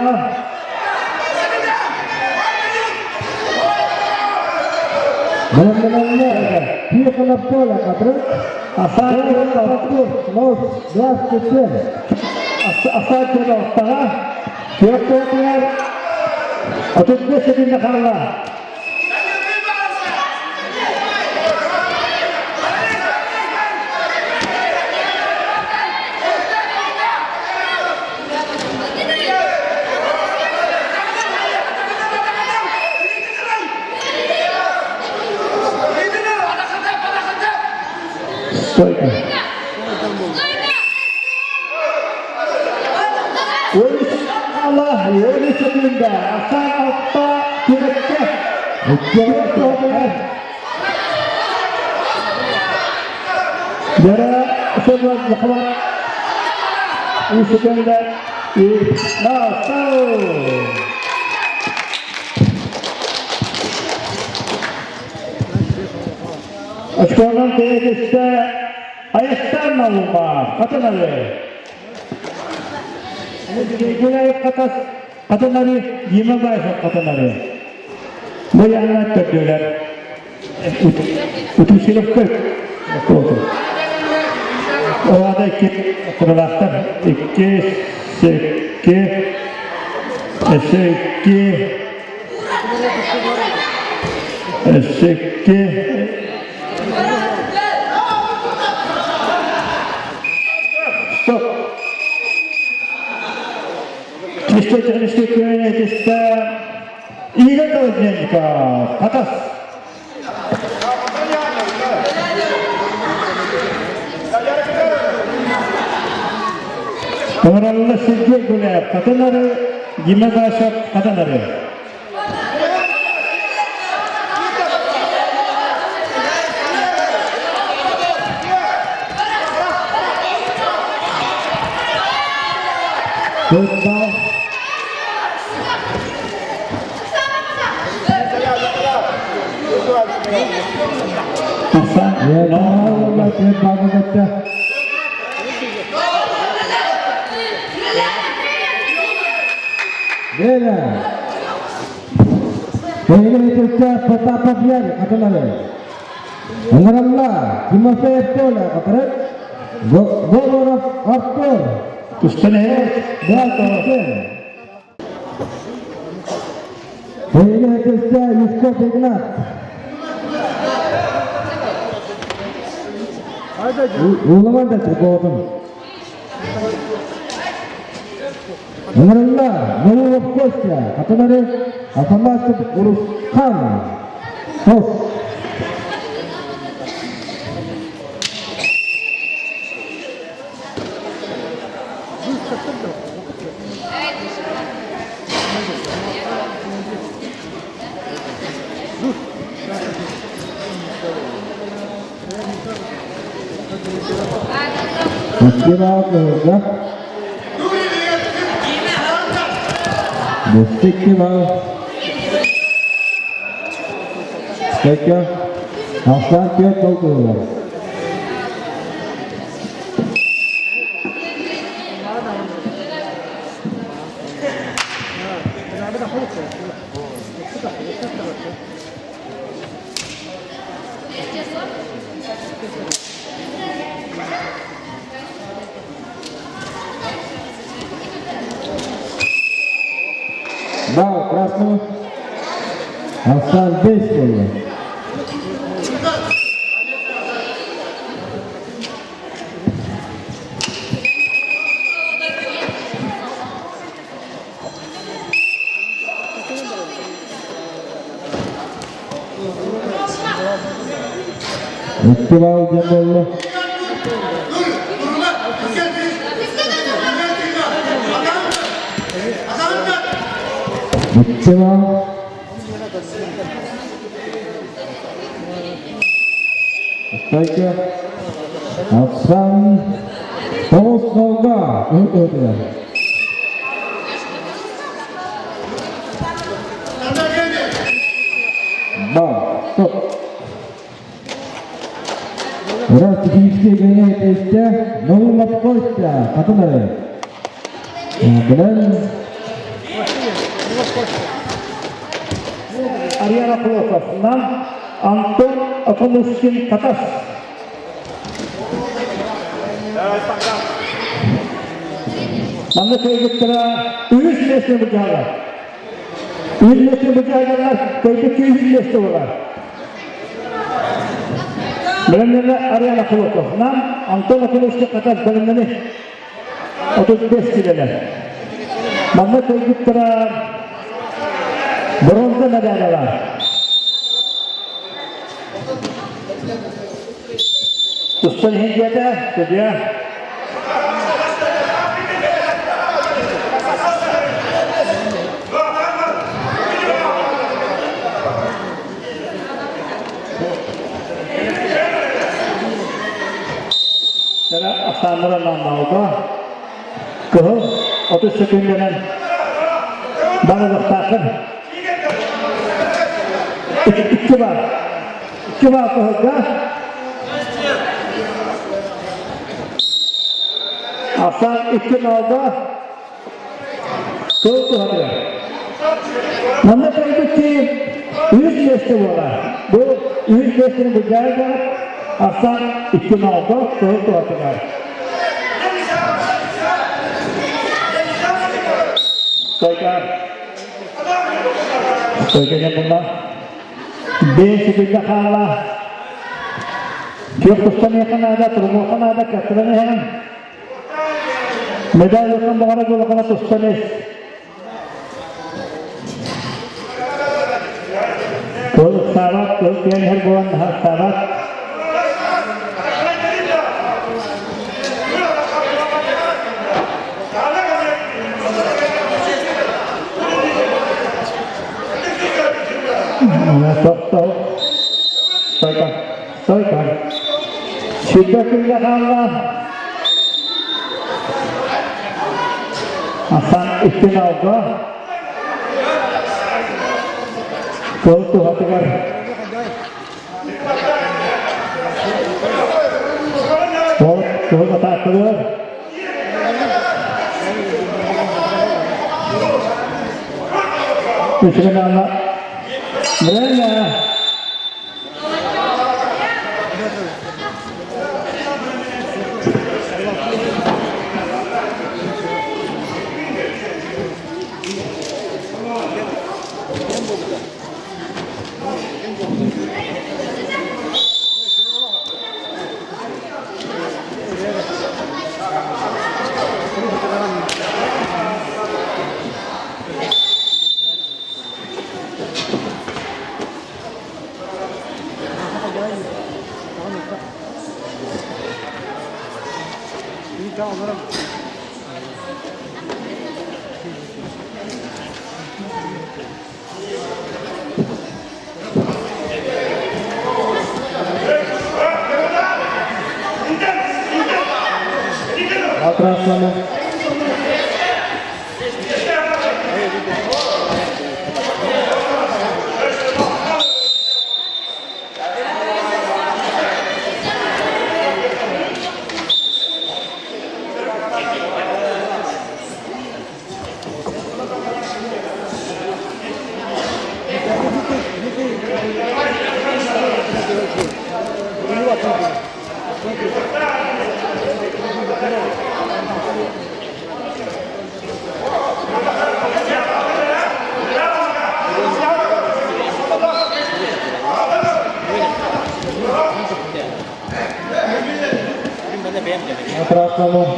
Бэлэмнэнэллэр. Тихонов Коля, который Асаан Артур, нос 27. Асаан алтаҕа, түөрт уотугар 35 секунда хаалла. Стойка. Allah, öyle sekunda. Hasan altta kürekte. Түөрт уотугар. Yara sebab лахва. И секунда. И на стол. Очконан тиэкистэ Айастан Налума, Хатанары. Гуляев Хатас, Хатанары, Дима Баев Хатанары. Бу янына төрдүлэр. Утусилов көк. Оада икки куралаахтар. Икки, секки, өссө икки, өссө икки, Стоп. Чисто технический күөн Игорь Колодненников. Хатас. Ыҥыралла Сергей Гуляев Хатанары, Дима Башев Хатанары. Төрт Асан. Төрт балл көттө. Время. Эйгин этилсе Потапов Яр Хатанары. Ыҥыралла Тимофеев Коля, который Говоров Артур. Тустан 27. Эйгин этилсе Юсков Игнат. Уламан да Трикотун. Ыҥыралла Наумов Костя, Хатанары Афанасьев Урусхан. Тос. Икки балл кыһылга. Икки балл. Стойка. Аслан төрт толкуйлар. Балл красному. Аслан 5 болду. Икки баал диэн буолла. Икки баал. Стойка. Ахсан тоҕус нолга ыһыт-ыһытыгар. Ба, стоп. Раз технический гоняет истэ, новый Костя, хатын эрэ. Билэн Ариана Клоков, Нам Антон Оконушкин Катас. Манна кыайбыттара үһүс миэстэ быдьаалар. Үһүс миэстэ быдьаалар кыайбыт үһүс миэстэ буолар. Бэлэмнэнэ Ариана Клоков. Нам Антон Оконушкин Катас бэлэмнэни 35 килэлэр. Манна кыайбыттара бронза медалалар. Тустан иһин диэтэ, судья. Ахсааннара наалга кыһыл 30 секундынан барылыктааххын. Икки бар. Икки бар кыһылга. Ахсаан икки наалга Кыл туһатыгар. Манна кэлбит үс миэстэ буолар. Бу үс миэстэни былдьаан ахсаан икки ноото кыһыл туһатыгар. Стойка. Стойка диэн буолла. Бэйэ секунда хаала. Күөх тустаныахха наада, турумуохха наада, каттаран иһэҕин. Медаль ылсан баҕара буолахана тустан ис. Кыл ыксаабат, кыл тиэн иһэр буолан наһаа ыксаабат. Топ-топ. Стойка. Стойка. Сиргэ күллэ хаалла. Асан икки алга. Кыл туһатыгар. Ол кыһыл атааккалар. Үчүгэн алла. Время. Атраслана. Атраслана.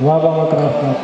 Два балла красного.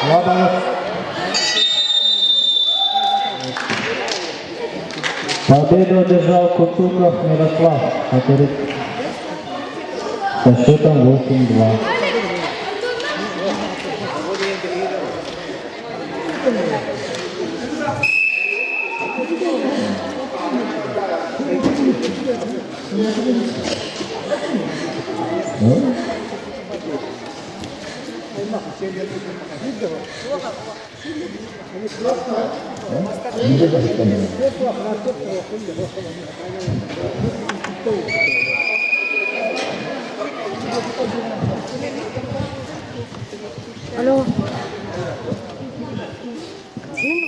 Два балла. Победу одержал Кутуков Мирослав, который со счетом 8-2.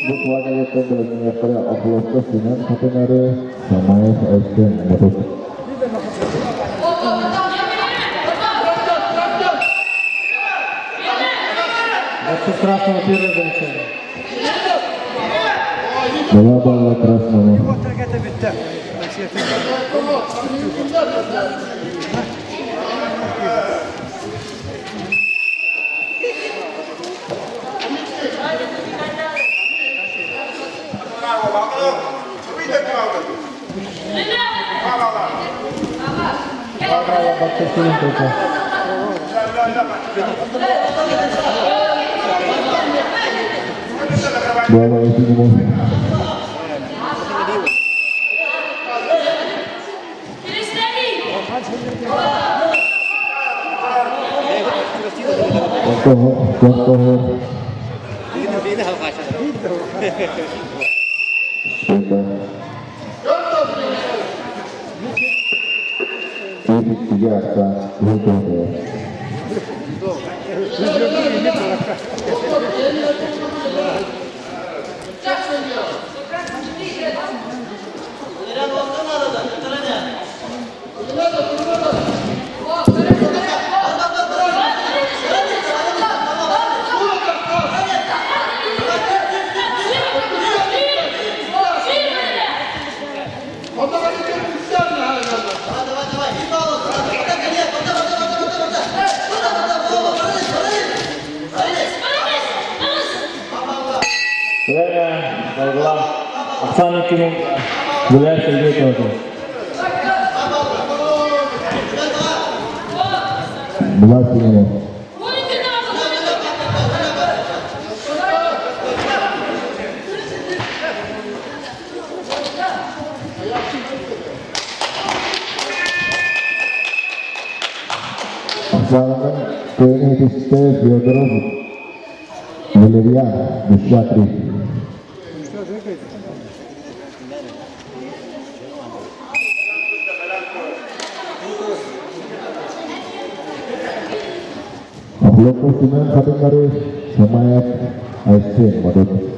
Буквально областка Семен Хатынары Самаев Айсен Мұрат. Борцу красного первое замечание. Два балла красному. Два балла борцу синим только. Два балла синему. Contoh, contoh. Tiga atas, Время Байгла. Оксана Кимов. Гуляев Сергей Колокол. Два синему. Оксана Кеннеди Федоров Валерьян Десятый. Охлопов Семен Хатынары Самаев Айсен Мадот.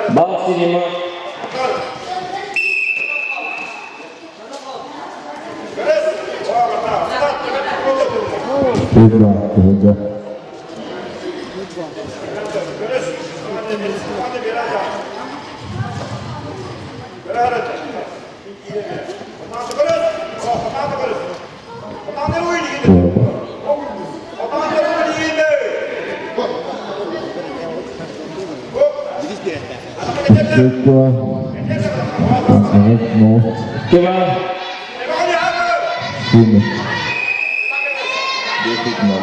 Балл синему. Два, два. Өссө ну, Кива. Синих. 10-0.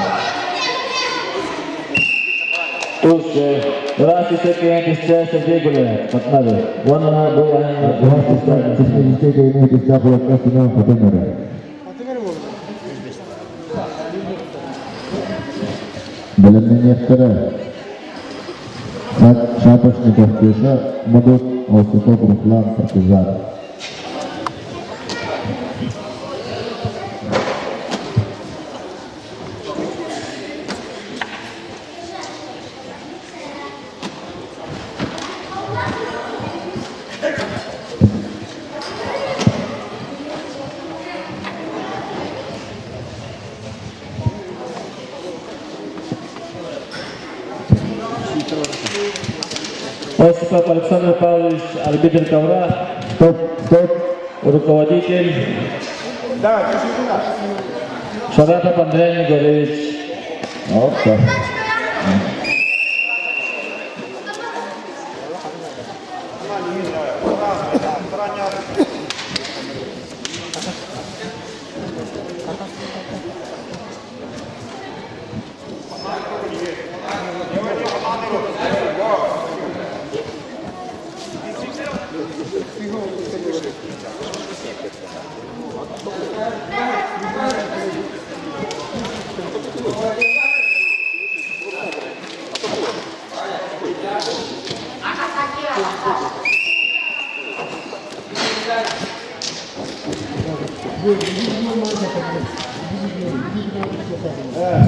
Тусы. Здравствуйте, клиенты, Сергей Гуляев. Патнары. Вон она была. Бэлэмнэниэхтэрэ Шапошников Кеша, Модут, Осипов Руслан, Партизан. Осипов Александр Павлович, арбитр ковра. Стоп, стоп. Руководитель. Шаратов Андрей Григорьевич. Опа.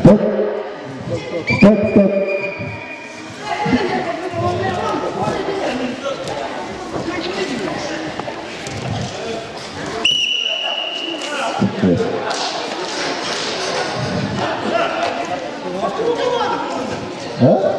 Стоп. Стоп, стоп. Yes. А?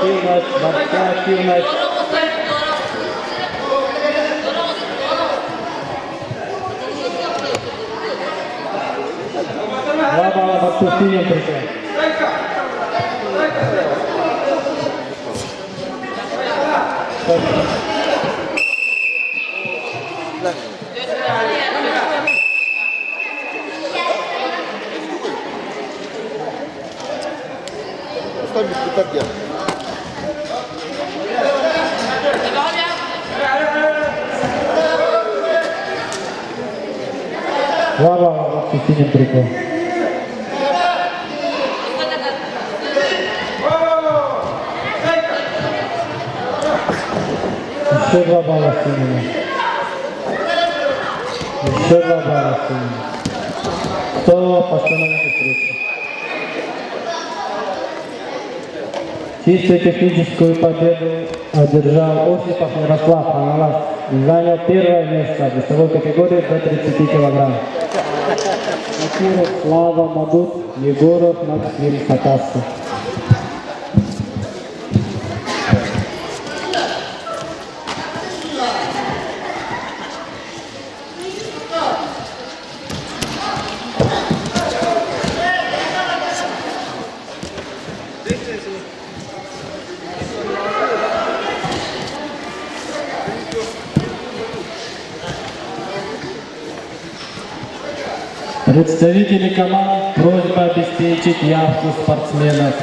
Активность, борца, активность. Два балла борцу в синем трико. Два балла борцу в синем трико. Еще два балла синему. Еще два балла синему. Стоп, остановите встречу. Чисто техническую победу одержал Осипов Ярослав Ханалас и занял первое место в весовой категории до 30 килограмм. Акиров Слава Мадут, Егоров Максим Хатасов. Представители команд, просьба обеспечить явку спортсменов.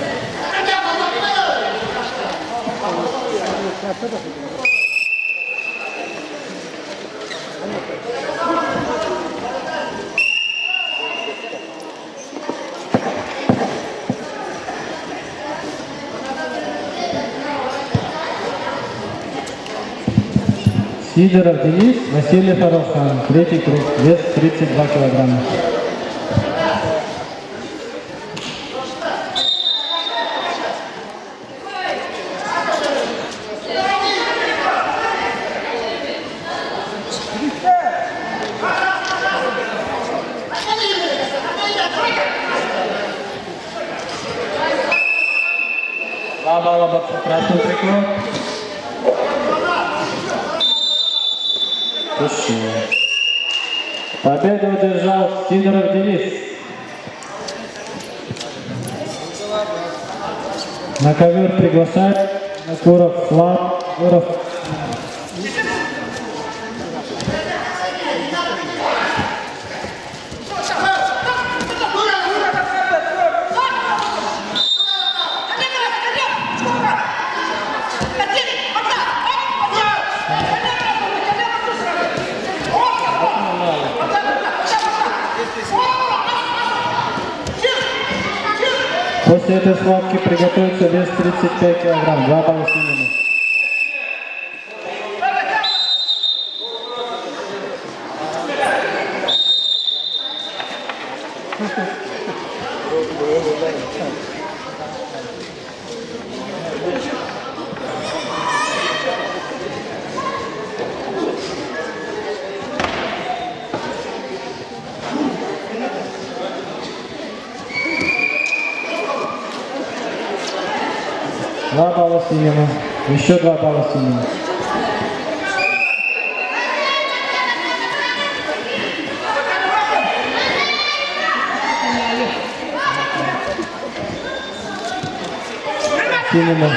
Сидоров Денис, Васильев Аралхан. Третий круг, вес 32 килограмма. балла борцу в красном трико. Победу одержал Сидоров Денис. На ковер приглашает Куров Влад, Куров После этой схватки приготовиться вес 35 килограмм. Два балла синему. Два балла синему. Еще два балла синему. Синему.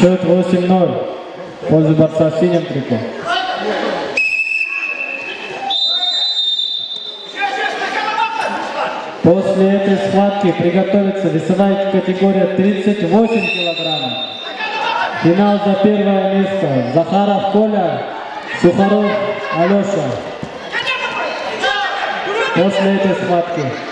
Счет 8-0. В пользу борца в синем трико. После этой схватки приготовится весовая категория 38 килограммов. Финал за первое место. Захаров Коля, Сухаров Алеша. После этой схватки.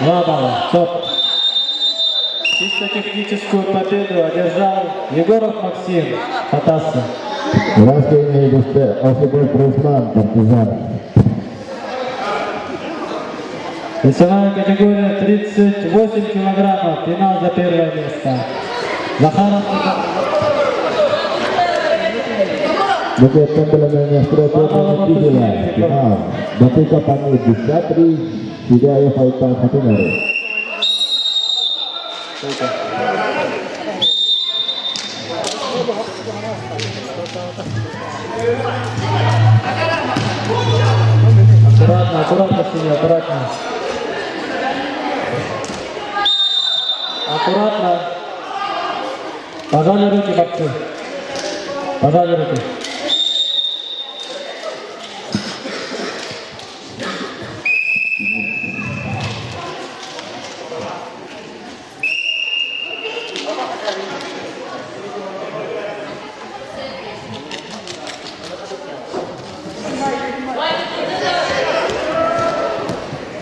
Два балла. Стоп. Чисто техническую победу одержал Егоров Максим Хатаса. Здравствуйте, Осипов Руслан, Партизан. Весовая категория 38 килограммов. Финал за первое место. Захаров Bukit Final. Batuka Pamit Disatri, Hidayah Faitan Hatinare. Аккуратно, аккуратно, синий, аккуратно. Аккуратно. Пожали руки, борцы. Пожали руки.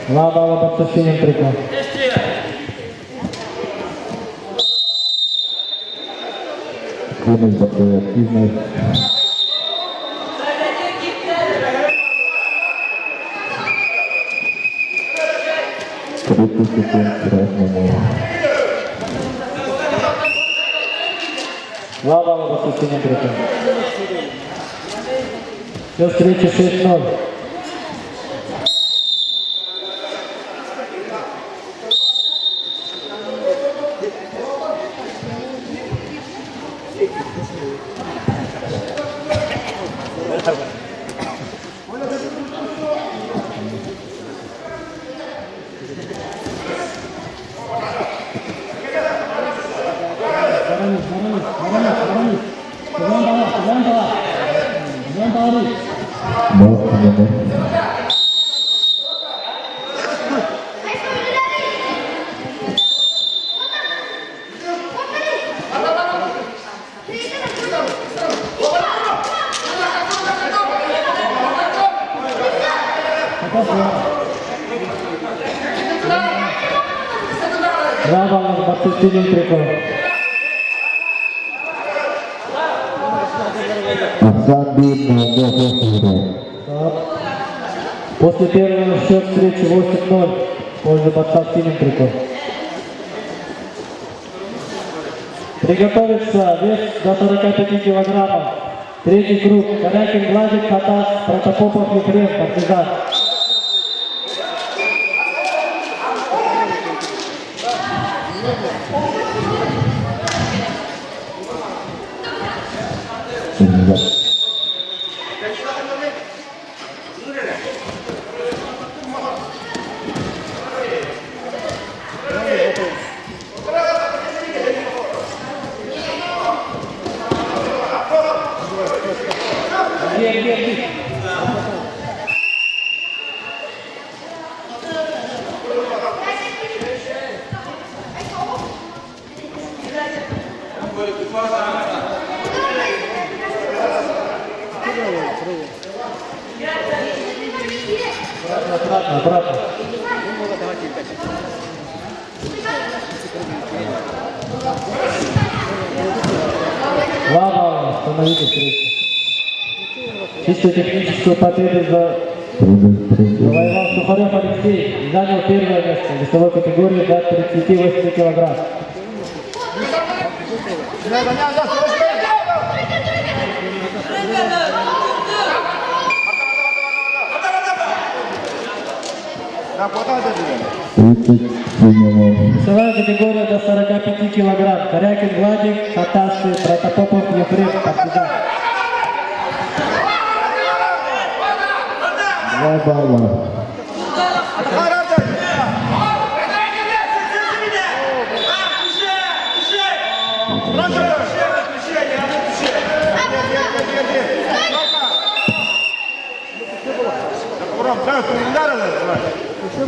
Два балла борцу в синем трико. Активность, борцовая активность. Тридцать секунд красному. Два балла борцу в синем трико. Счет встречи 6-0. Ball синему. Два балла борцы в синем трико. Ахсаан биир нолга суох После первого счет встречи 8-0 в пользу борца в синем трико. Приготовиться вес до 45 килограммов. Третий круг. Корякин Владик, Хатас, Протопопов, Ефрем, Партизан. Обратно, обратно. Два балла. Остановите встречу. Чисто техническую победу за завоевал Сухарев Алексей и занял первое место в весовой категории до 38 килограмм. Весовая категория до 45 килограмм. Корякин Владик, Хатасы, Протопопов, Ефрем, Партизан. Два балла.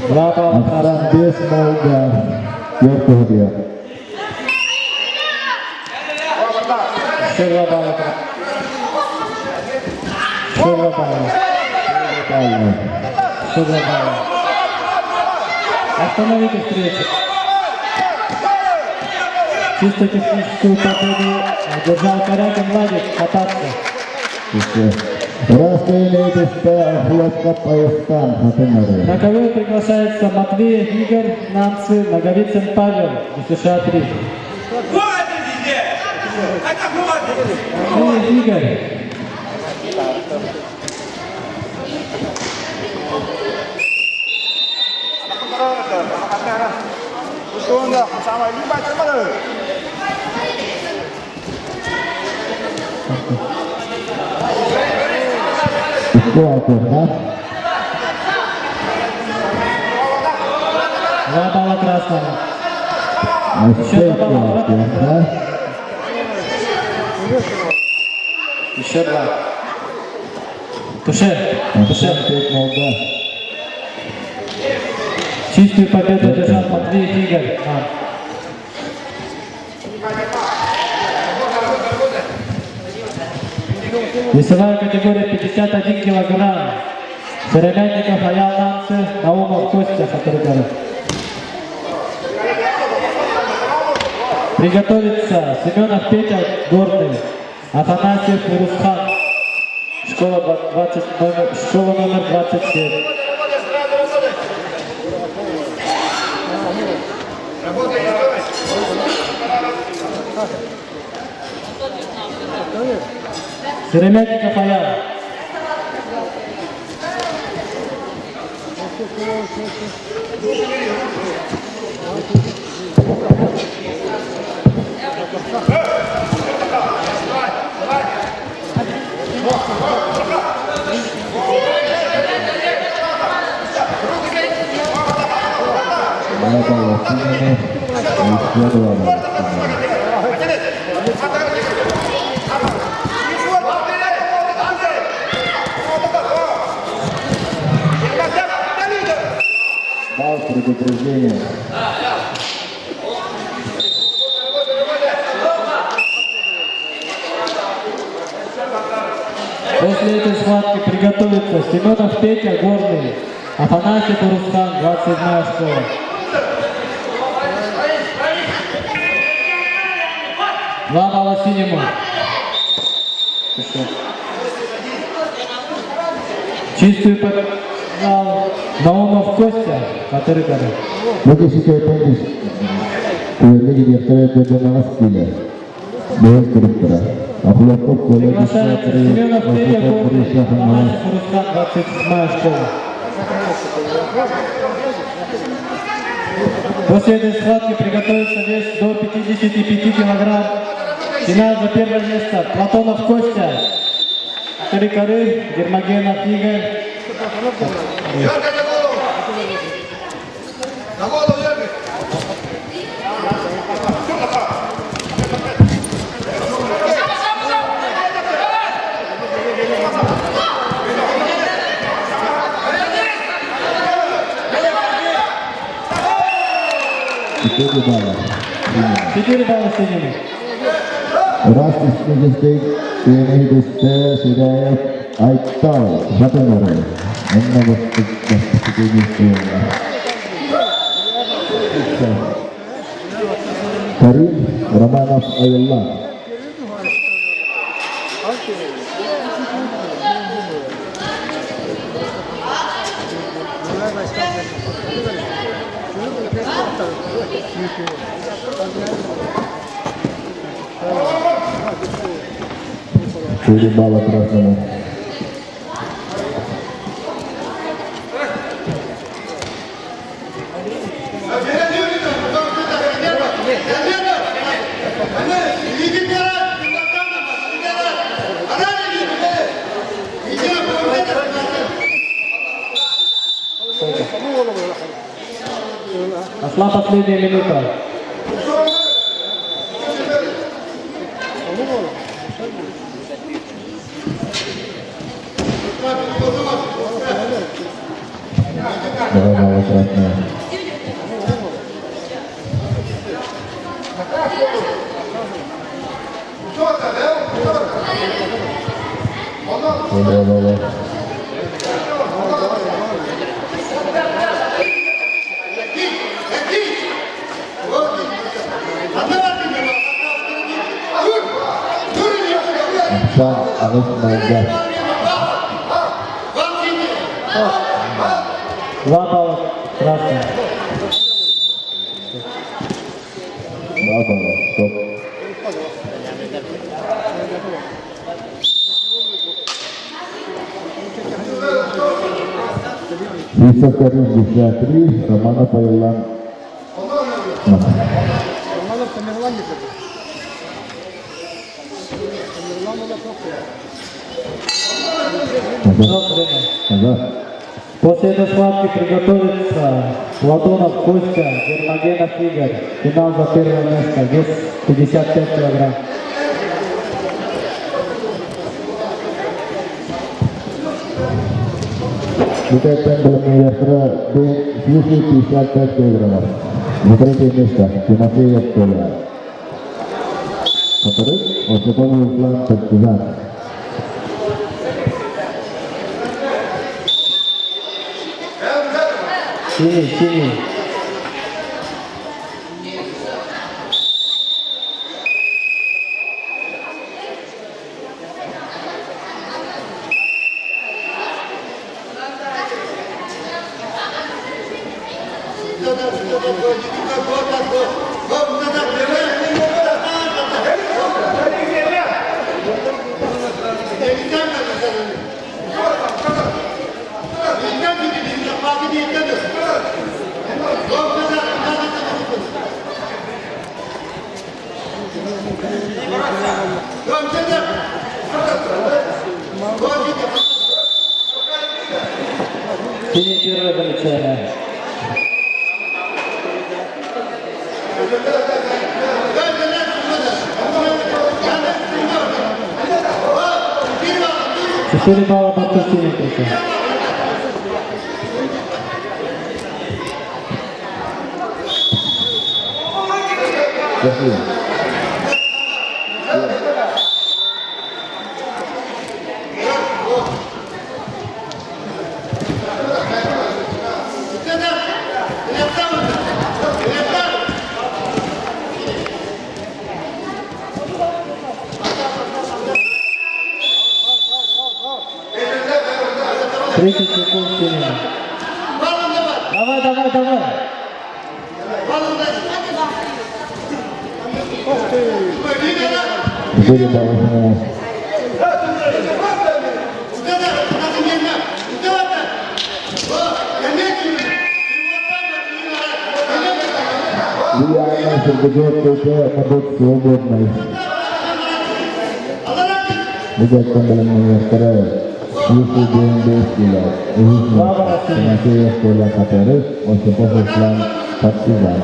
Два балла красным. Ахсаан биэс нолга түөрт туһугуйар. Еще два балла красным. Еще два балла. Балла. Еще два балла. Остановите встречу. Чисто техническую победу одержал Корякин Владик, Хатассы. На ковер приглашается Матвеев Игорь, Намцы, Наговицын Павел, США 3. Матвеев Игорь. Два балла красному. Еще два балла. Еще два. Туше. Туше. Чистую победу одержал Матвеев Игорь. Весовая категория 51 килограмм. Сыромятников Аял Намцы, Наумов Костя Хатыргары. Приготовиться Семенов Петя Горный, Афанасьев Русхан, школа, 20, номер, школа номер 27. Сыромятников Аял. Два балла синему. Еще два балла синему. Балл предупреждения. После этой схватки приготовиться Семенов Петя Горный, Афанасьев Руслан, 27 школа. Два балла синему. Чистую подал Наумов Костя, который годы. Бу киһи Түөллэ директора Дьодонаҕас киилэ. Бэйэс директора. Охлопков Коля Приглашается Дмитрий, Семенов Федя Охлопков Гордый, Гриша Хаҥалас. Афанасьев Руслан, 27 школа. После этой схватки приготовится вес до 55 килограмм. Финал за первое место. Платонов Костя. Коры, Гермогенов Игорь. Дергай за голову! За голову дергай! 4 балла. 4 балла синему. Раз Тиэнэһитистэ Ширяев Айтал Хатынары. Онно бастакы Карим Романов Айылла. 4 балла красному. Пошла последняя минута. 2 балла красного. 2 балла. Ахсан Аҕыс Майга. 2 балла красным. 2 балла. Стоп. Сивцев Карим 53, Романов Айыллан. Романов Тамерлан Стоп, время. Назад. После этой схватки приготовится Платонов Костя, Гермогенов Игорь. Финал за первое место. Вес 55 килограмм. Бутайтан Баламияхра свыше 55 килограммов. За третье место Тимофеев Коля. Во-вторых, Осипов Руслан Партизан. Синий, синий. Синий первое замечание. 4 балла по синий. Спасибо. 30 секунд синему. Давай, давай, давай. Четыре балла. Лиана Сергеев КП Модут свободный. Видят вторая. Если ДНД Тимофеев Коля Катеры, Осипов Руслан Партизан.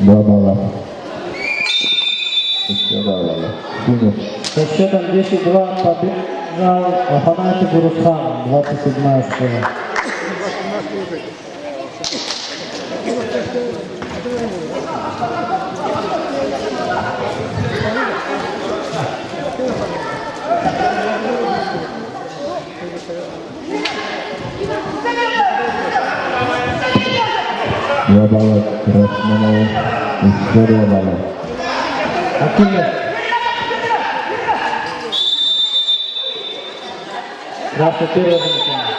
Два балла. Еще два балла. Синих. Со счетом 10-2 побежал Афанасий Бурусхан, 27-я школа. Два балла Красному. Еще два балла. Акимов. Красный первое замечание.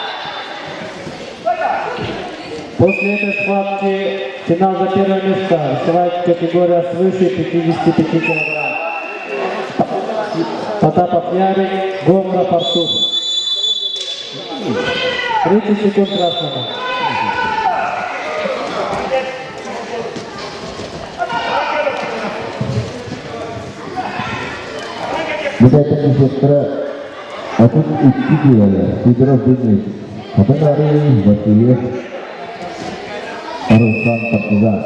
После этой схватки финал за первое место. Весовая категория свыше 55 килограмм. Потапов Ярик, Говоров Артур. 30 секунд красному. Бүтэйтэн сестра 32 килоҕа Сидоров Денис, Хотун Арыы Васильев, Руслан Партизан.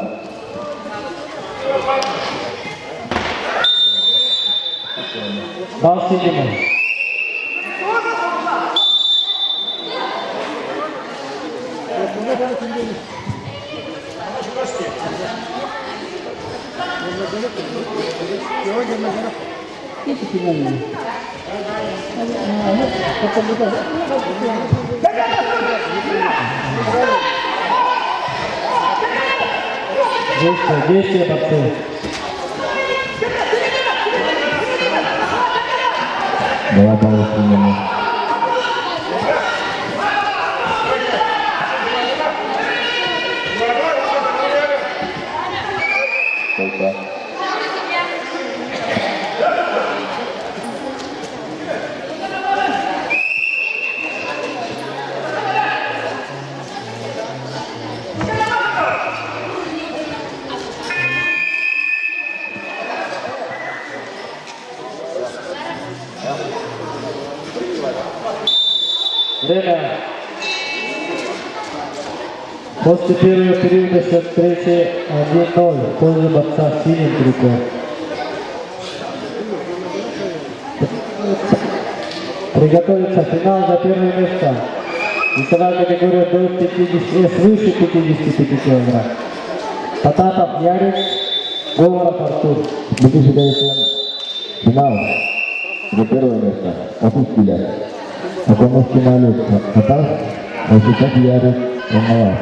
Балл синему. Действие, действие, борцы. Два балла синему. Сколько? Время. После первого периода счет встречи 1-0 в пользу борца в синем трико. Приготовиться финал за первое место. Весовая категория до 50, свыше 55 килограмм. Потапов Ярик, Говоров Артур. 2009 финал за первое место. Опустили. Потом в финале Потап, Осипов Ярик, Волновах.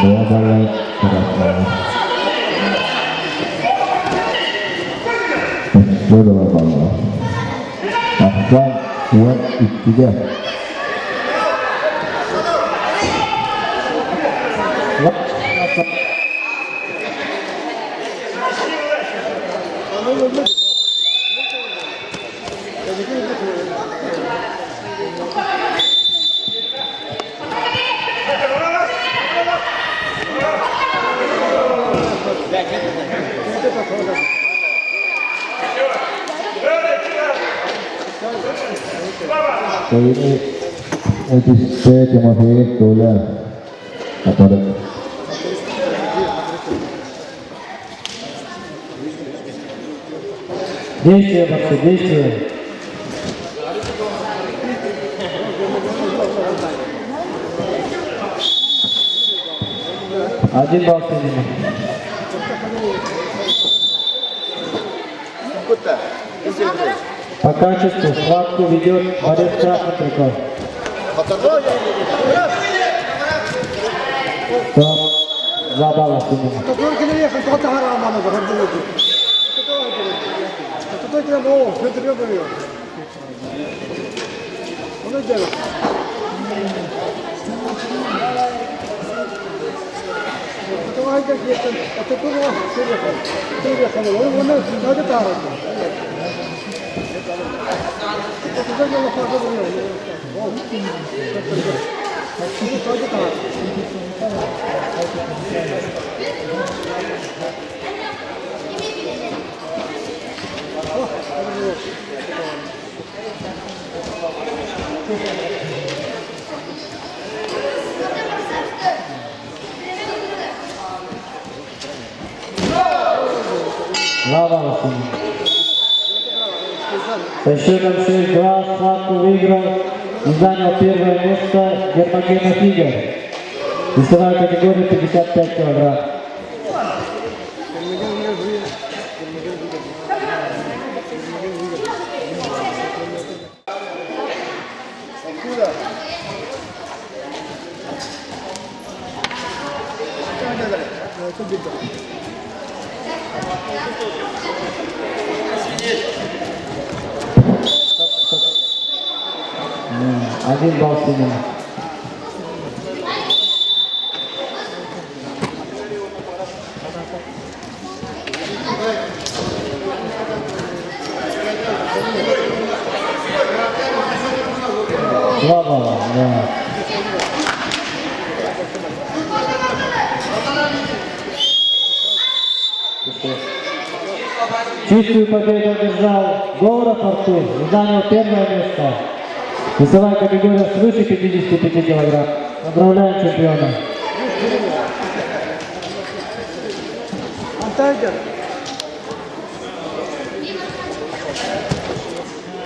Два балла красному. Еще два балла. Ахсан 12-ге. Ini Utiste Тимофеев Коля, который Действие, борцы, действие. Один балл синему. По качеству схватку ведет борец красный трико. Стоп. Два балла синему. Два балла синему. Со счетом 6-2 схватку выиграл и занял первое место Гермогенов Игорь. Весовая категория 55 килограмм. Один балл синему. Два балла, да. Чистую победу одержал Говоров Артур и занял первое место. Весовая категория свыше 55 килограмм. Поздравляем чемпиона.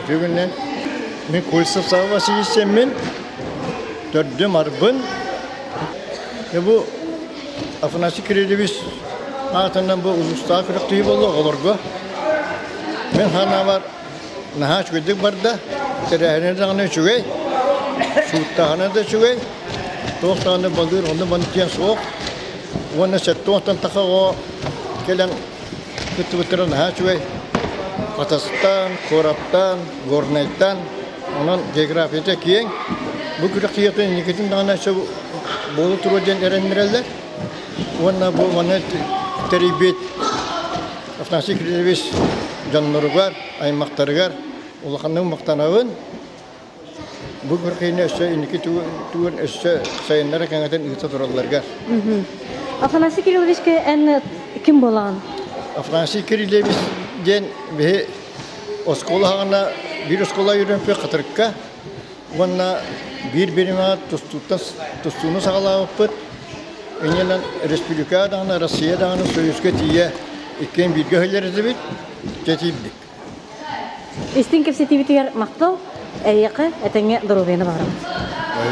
Бүгүннэн мин Кольцев Сава Васильевичмин, төрдүм арбын. Бу Афанасий Кириллович аатынан бу улуустаах күрэхтэһии буолла оҕолорго. Мин ханаабар наһаа үчүгэйдик барда. Тэрээһинэ даҕаны үчүгэй, сууттааһына да үчүгэй. Туох даҕаны балыыр онно маннык диэн суох. Уонна сэттэ таха оҕо кэлэн кыттыбыттара наһаа үчүгэй. Хатастан, куораттан, Горнайтан, онон географията киэҥ. Бу күрэхтэһиитин инникитин даҕаны өссө буола туруо диэн эрэннэрэллэр. Уонна бу маны тэрийбит Афанасий Кириллович дьонноругар, аймахтарыгар улаханнык махтанабын. Бу күрэхтэһиини өссө инники тугун өссө сайыннара кэҥэтэн ыыта туралларыгар. Афанасий Кирилловичка эн ким буолаҕын? Афанасий Кириллович диэн биһи оскуола хаҕана биир оскуола үөрэмпит Хатырыкка уонна биир биримэҕэ тустууттан тустууну саҕалаабыппыт. Иннинэн республика даҕаны, Россия даҕаны Союзка тиийэ иккиэн бииргэ сылдьар этибит, тэтийбит. Истиҥ кэпсэтиибитигэр махтал, эйиэхэ этэҥҥэ доруобуйаны баҕарабыт.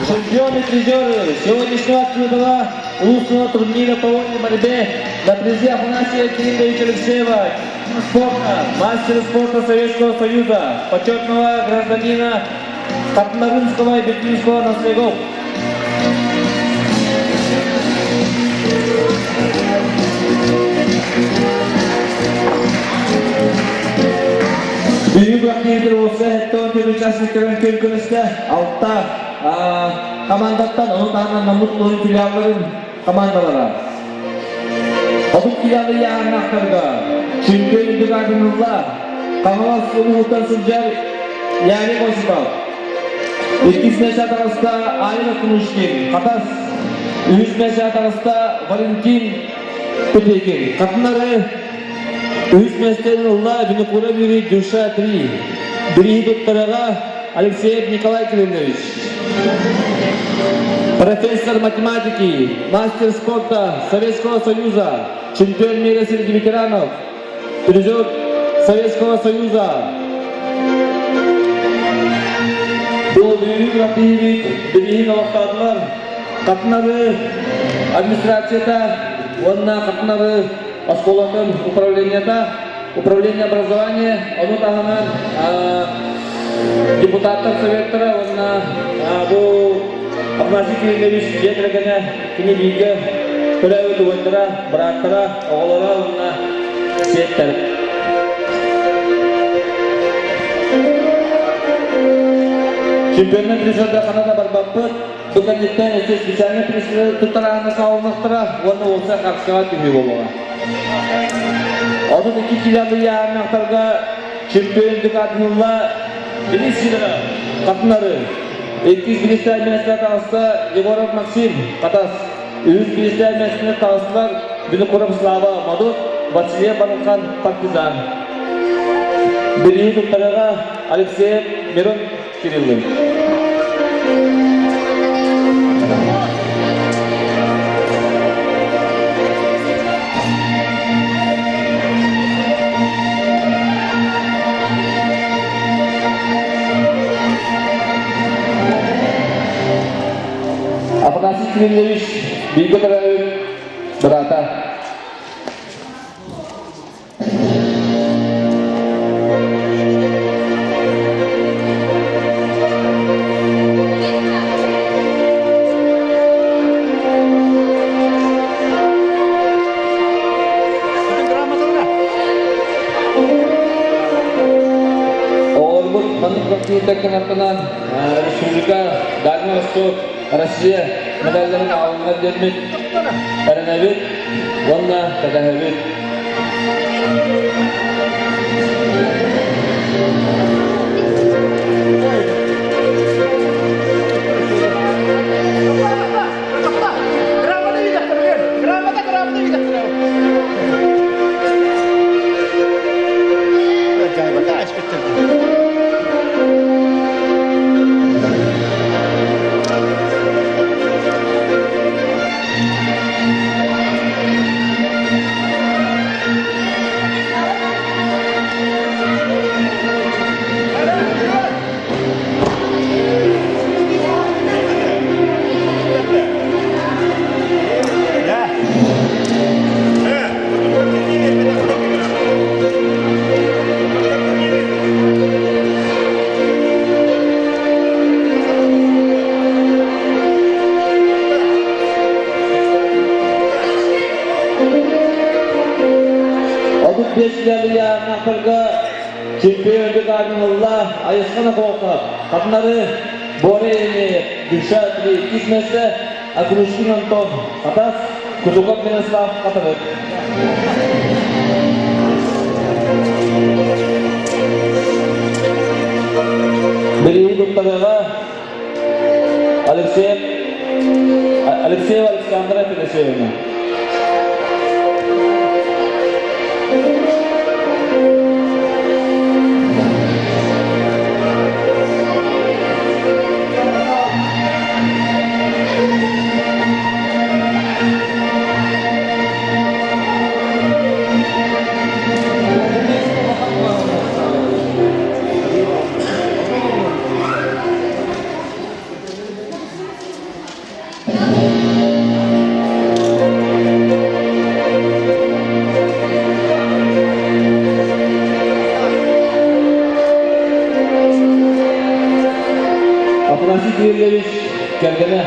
Чемпионы и призеры сегодняшнего открытого улусного турнира по вольной борьбе на призы Афанасия Кирилловича Алексеева, спорта, мастера спорта Советского Союза, почетного гражданина Катмаринского и Бетюнского наслегов. Бүгүн күрэхтэһиитин уопсай 74 участниктарын күөн көрүстэ. Алта командаттан, ону таһынан Наммыт улууһун филиалларын командалара. 30 филиалы ыйааһыннаахтарга чемпион үрдүк аатын ылла Хаҥалас улууһуттан сылдьар Ярик Осипов. Иккис миэстэ таҕыста Айна Кунушкин, Хатас. Үһүс миэстэ таҕыста Валентин Петейкин. Хатынары үһүс миэстэни ылла Винокуров Юрий Душа 3. Бирииһи туттарыга Алексеев Николай Кириллович. Профессор математики, мастер спорта Советского Союза, чемпион мира среди ветеранов, призер Советского Союза. Бұл бүгүн күрэхтэһиибит билигин олохтоотулар. Хатынары администрацията уонна Хатынары оскуолатын управлениета, управление образования, ону таһынан депутаттар советтара уонна бу Афанасий Кириллович дьиэ кэргэнэ кини бииргэ төрөөбүт убайдара, бырааттара, оҕолоро уонна сиэттэр. Чемпионнар призерда хана да барбаппыт. Бу кэнниттэн өссө специальный призеры туттарааны саҕаланыахтара уонна уопсай харчыга түһүү буолуоҕа. 32 километр ыйааһыннаахтарга чемпион декадынылла Денис Сидоров, Хатынары, иккис бириистээх миэстэ таҕыста Егоров Максим, Хатас, үһүс бириистээх миэстэни таҕыстылар Винокуров Слава, Модут, Васильев Барылхан, Партизан. Билии туттарыга Алексеев Мирон Кириллин. Афанасий Кириллович бииргэ төрөөбүт быраата. Оҕолорбут маннык бахтыырдар гынартанан республика, Дальний Восток, Россия медалларын аҕаллылар диэммит эрэнэбит уонна кэтэһэбит. 35 ыйааһыннаахтарга чемпион ылла Айысхан Околков, Хатынары Боря Еремеев, Дюша иккис миэстэ, Акрушкин Антон, Хатас, Кутуков Мирослав Хатырык. Билии туттарыаҕа Алексеев Алексеева Александра Федосеевна. Афанасий Кириллович кэргэнэ.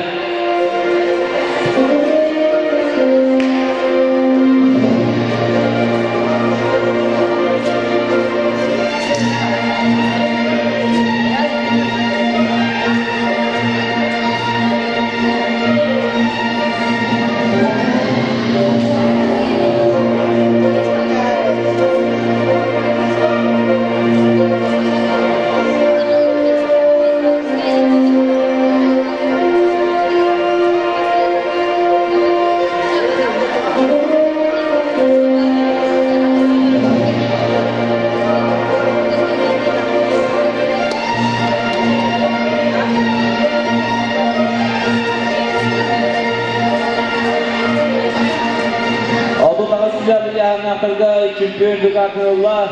38 ыйааһыннаахтарга чемпион дукатылла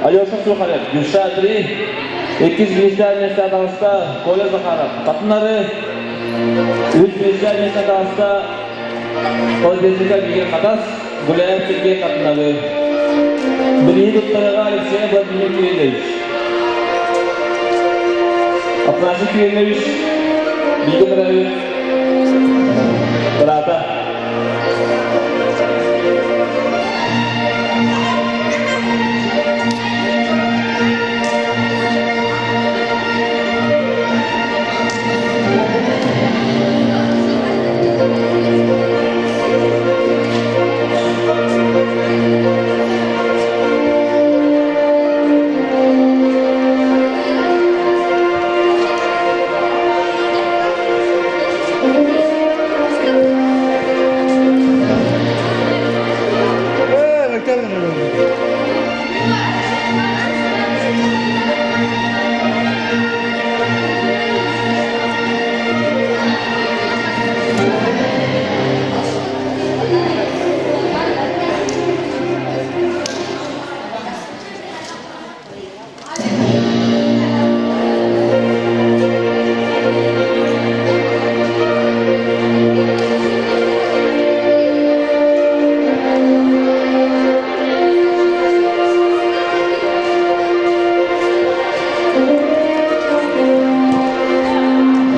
Алеша Сухарев, Дюша 3, иккис миэстэ миэстэ таҕыста Коля Захаров, Хатынары, үс миэстэ миэстэ таҕыста. Колбесика Мигель Хатас, Гуляев Сергей Хатыналы. Билии туттарыга Алексей Владимир Кириллович. Афанасий Кириллович, бииргэ төрөөбүт быраата.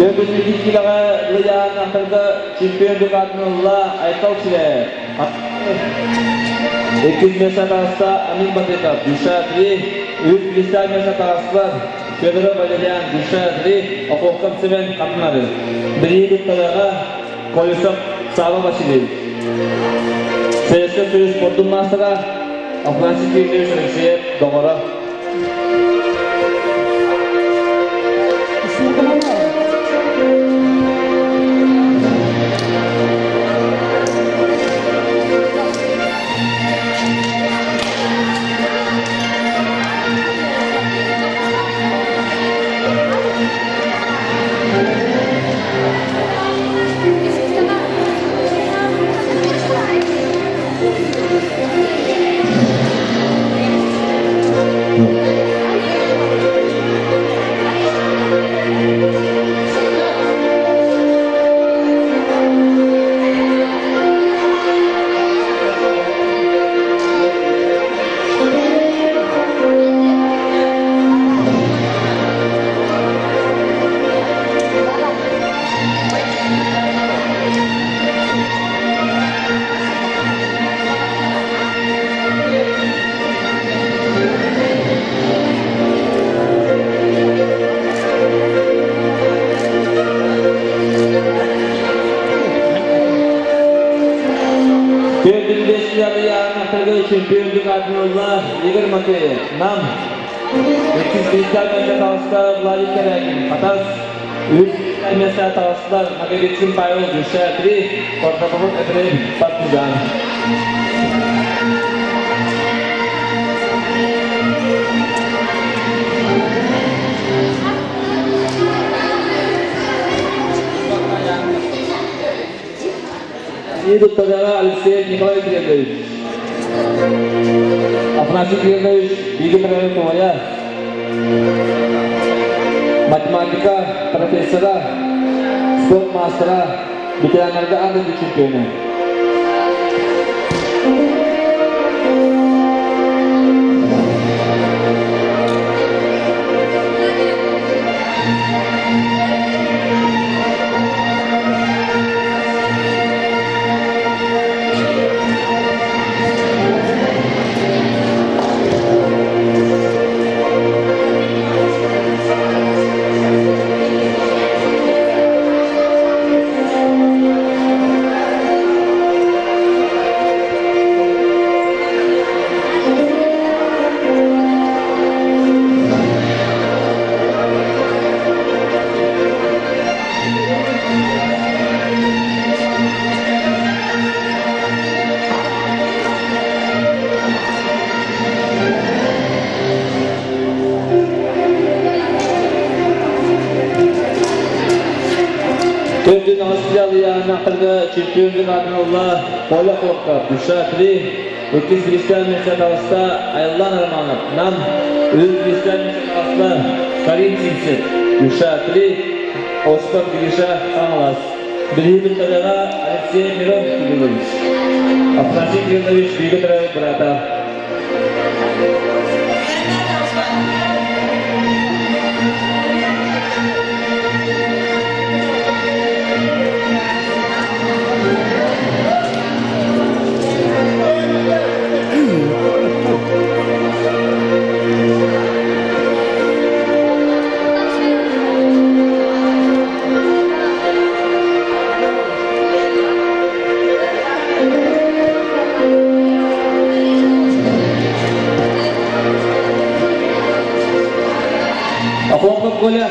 Төрдүс килэҕэ Лыйаан чемпион дукатын ылла Айтал Сирэев. Иккис миэстэ таҕыста Амин Батыков, Душа 3, үһүс Кристиан миэстэ таҕыстылар Федоров Валериан, Душа 3, Охуохтан Семен Хатынары. Билии туттарыаҕа Колесов Сава Васильевич. Советский Союз спордун маастара Афанасий Кириллович Алексеев доҕоро. Чемпион чемпиондук аатын Игорь Матвеев, Нам, Иккис Кристиан миэстэ таҕыста Владик Корякин, Хатас, үс миэстэ таҕыстылар Наговицын Павел, Душа 3, Протопопов Ефрем, Партизан. И туттарыаҕа Алексеев Николай Кириллович. Афанасий Кириллович бииргэ төрөөбүт убайа, математика профессора, спорт маастара, ветераннарга аан дойду чемпиона. Төрдүн Австралияны чемпиондук аатын ылла Коля Хлопков, Душа 3, Иккис Христиан миэстэ таҕыста Айлан Романов, Нам, үһүс Христиан миэстэ таҕыста Карин Симсет, Душа 3, Осипов Гриша Хаҥалас. Билии Талеҕа Алексей Мирон Кириллович. Афанасий Кириллович бииргэ төрөөбүт быраата. Охлопков Коля.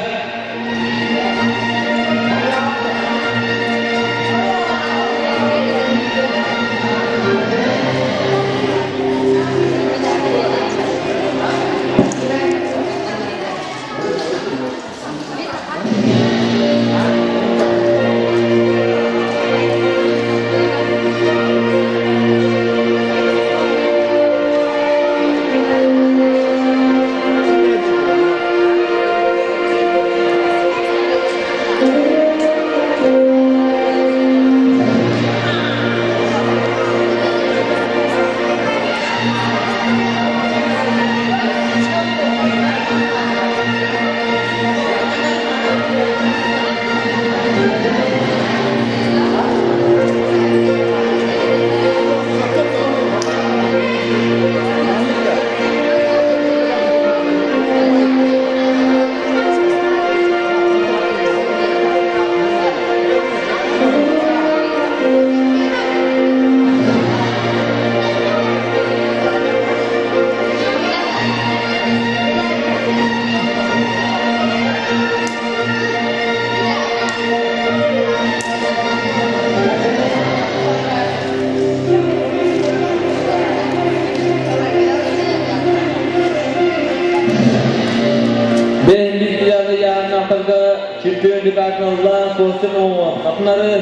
Бэһин киланы яһаннахтарга чемпион декадын Костя Наумов Хатынары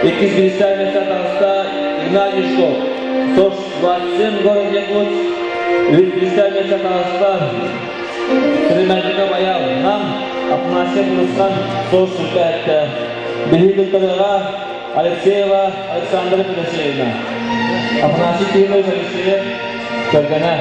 иккис биристää места таҕыста Игнатий Жуков СОШ 27 город Якутск үһүс биристää места таҕыста Сремянников Аял Нам Афанасьев Рустам СОШ сүрбээтте Биһиги кыттарыга Алексеева Александра Федосеевна Афанасий Кириллович Алексеев кэргэнэ.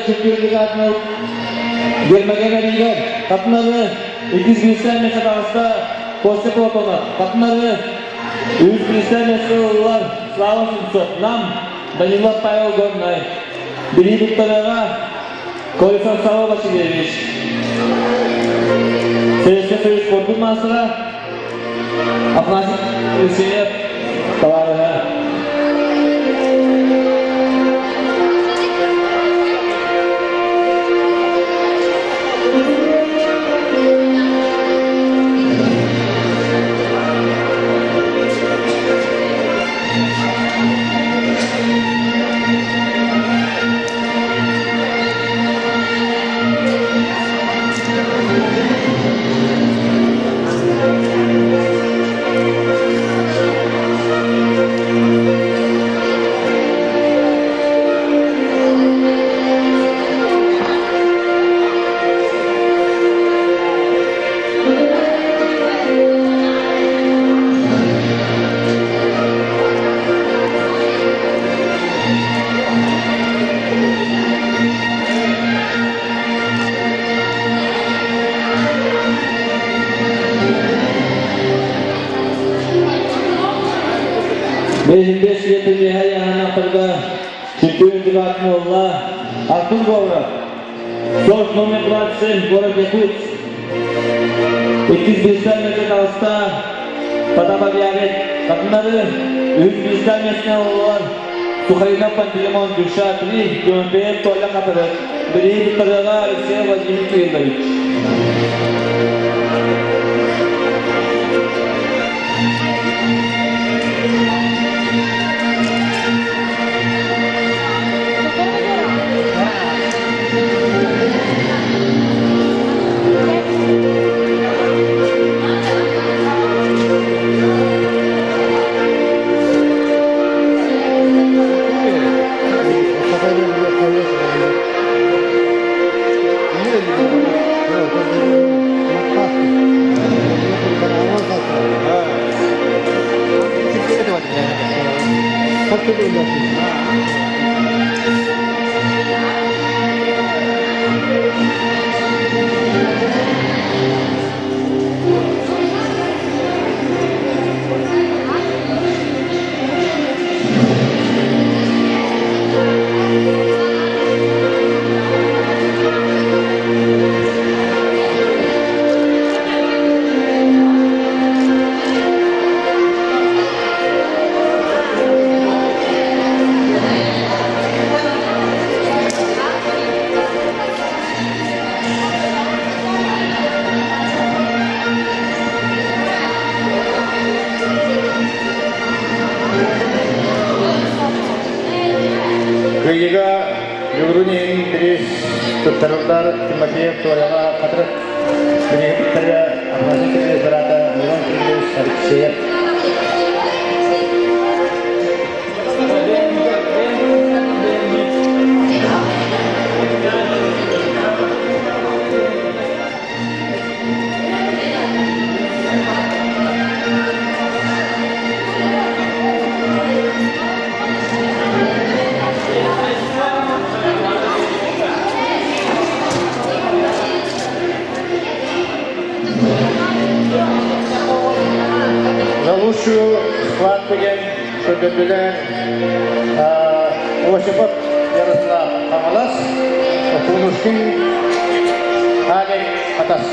Чемпионлык Гермеген Алиев, Хатынары 280 месте таҕыста Костя Платонов, Хатынары 180 месте ыллар Слава Сумцов, Нам Данилов Павел Горнай, Билии туттарыга Колесов Сава Васильевич, Советский Союз спордун маастара Афанасий Алексеев табаарыһа. Чемпион дебатын ылла Артур Говоров. Сорт номер 27, город Якутск. Иккис биристэн миэстэ таҕыста Потап Объявит. Хатыннары үһүс биристэн миэстэни ыллылар Сухаринов Пантелеймон Дюша 3, Тимофеев Толя Хатырык. Билии туттарыаҕа Алексей Владимир Кириллович. Кыйыга Дьулурун иһин бириис туттарыллар Тимофеев Толяҕа Хатырык бирииһиттэрэ Афанасий Кириллович быраата Мирон Кириллович Алексеев. За лучшую схватку диэн көрдөрдүлэр Осипов Ярослав Хаҥалас, Окунушкин Алик Хатас.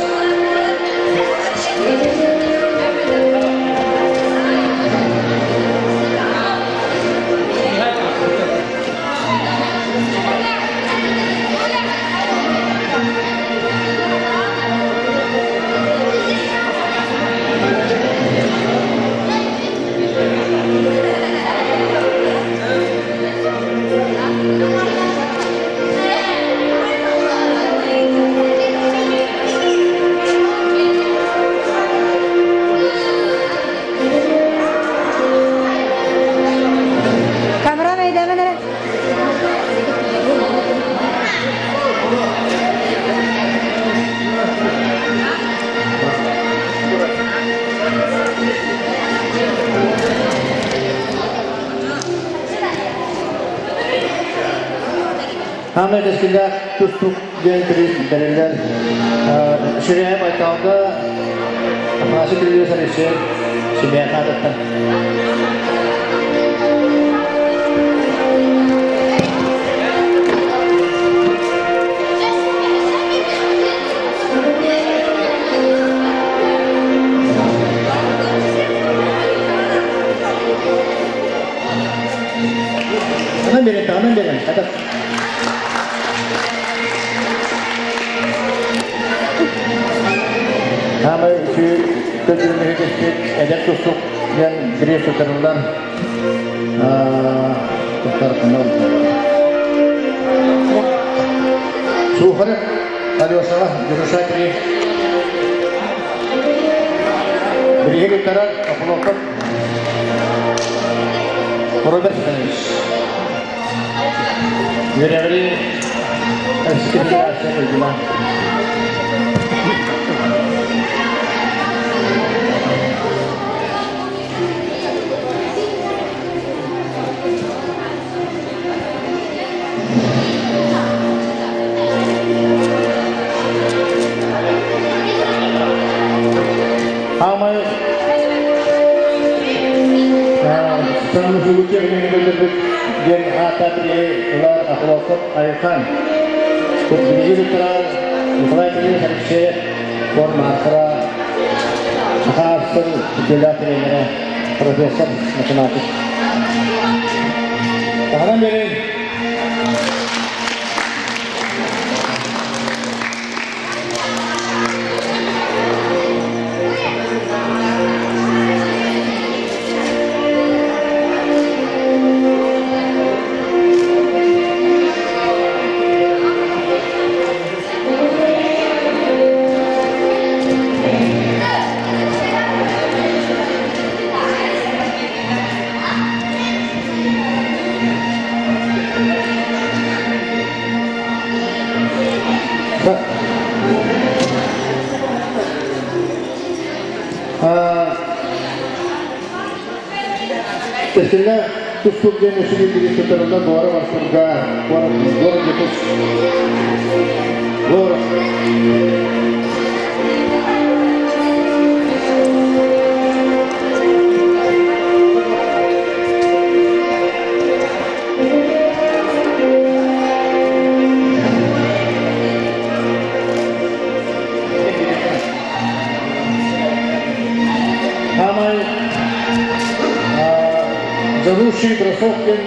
Камера өйдөмөн эрэ. Аны кэскиллээх тустуук диэн бириис бэриллэр Ширяев Айталга Афанасий Кириллович Алексеев Семьян аатыттан. Анан берен, анан берен. Хата. Хаамай үчү көтүрүнү кеспит эдэр тустук диэн бириэс тутарыллан Сухарев Алешаға Дюрушатри Бириһи туттарар Охлопов Роберт Иванович. Үөрэҕири Российскай Федерация туйгуна. Хаамай Саҥа диэн аата ааттаах бирииһи ылар Охлопов Айхан. Бирииһи туттарар Николай Кириллович Алексеев, спорт маастара, Саха АССР үтүөлээх тренерэ, профессор, математик. Таһынан биэриҥ. Кэскиллэ тустуук диэн үчүгэй тутарылла дуора барсырга город Якутск. Город. Хамай за лучший бросок диэн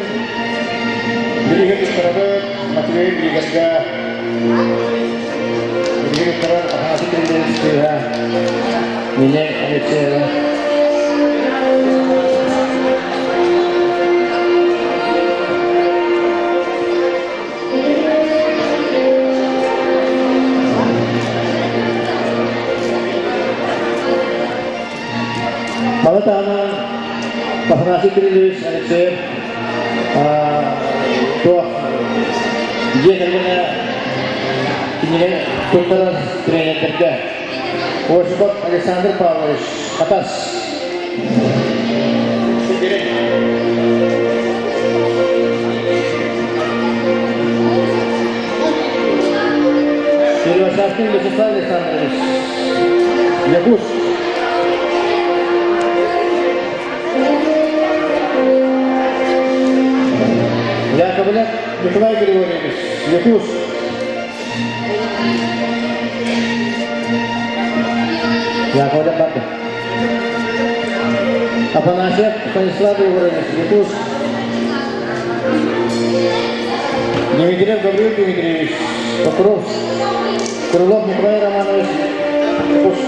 билигин туттарабыт Матвей Бигарга билигин туттарар Афанасий Кириллович кыыһа Нина Алексеева. Маны таһынан Афанасий Кириллович Алексеев туох дьиэ кэргэнэ кинигэ туттарар тренердэргэ Осипов Александр Павлович Хатас Первошаткин Вячеслав Александрович Якутск Яковлев Николай Григорьевич Якутск Яковлев барды. Афанасьев Станислав Егорович, Якутск. Дмитриев Гаврил Дмитриевич, Покровск. Крылов Николай Романович, Якутск.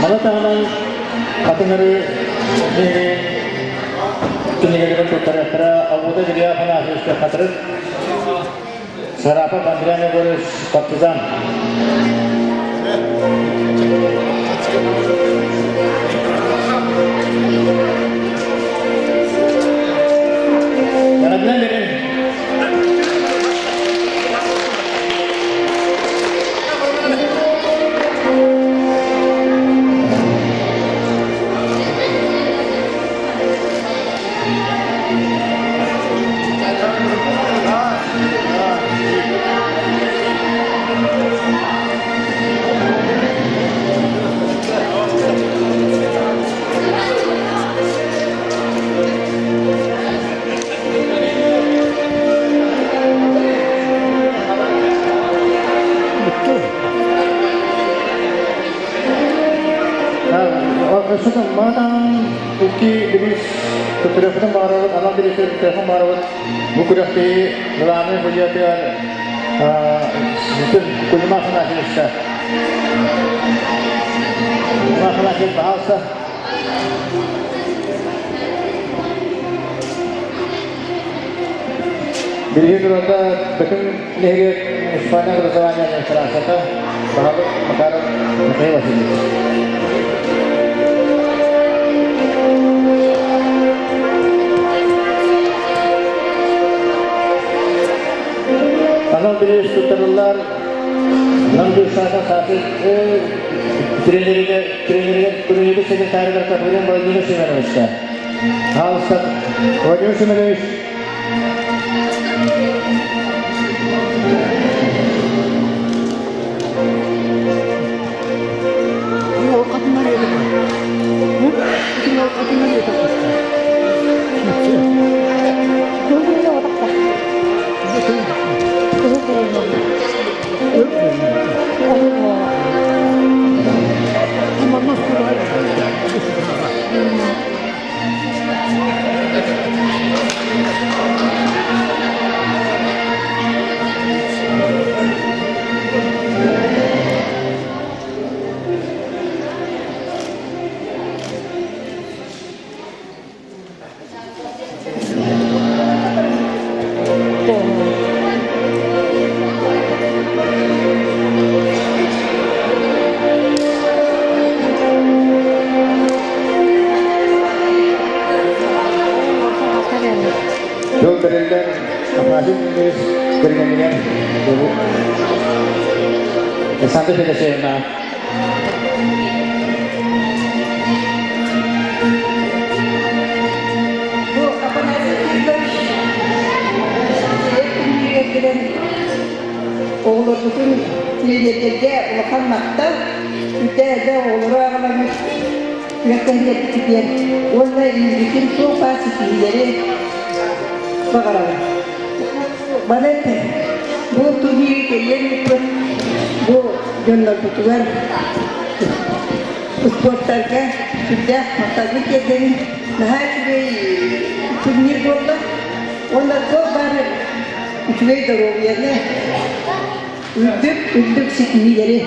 Маны таһынан Хатыҥыры нэһилиэгин кинигэлэрин туттарыахтара Алмуда Илья Афанасьевичка Хатырык, Сарапов Андриан Егорович Партизан. Яратынан берин. Маатан икки бириис туттарыахпытын баҕарабыт, анал бириистэри туттарыахпын баҕарабыт. Бу күрэхтэһии главный судьятыгар Кузьма Афанасьевичка. Кузьма Афанасьевич, пожалуйста. Билигин турарда Бөтүҥ нэһилиэк муниципальнай образование администрацията баһылык Макаров Михаил Васильевич. Анал бириис туттарыллар Нам Дюшата Сааты тренеригер тренеригер тренеригер секретарыгар Каприн Владимир Семеновичка. Пожалуйста, Владимир Семенович. Жол бериллер Афанасий Дмитриевич кэргэнигэр Александра Федосеевна. Бу Афанасий Кириллович кэлэн оҕолорбутун тренердэргэ улахан махтал, үтэ-эдэ оҕолору аҕаламмыт күрэхтэһиилэрбитигэр уонна инникитин туох баар ситиһиилэри баҕарабын. Маны бу турниры тэрийэн ыыппыт бу дьоннорбутугар спорттарга сүрдээх махталбыт тиэрдэбин. Наһаа үчүгэй турнир буолла. Уонна туох баар үчүгэй доруобуйаны, үрдүк үрдүк ситиһиилэри.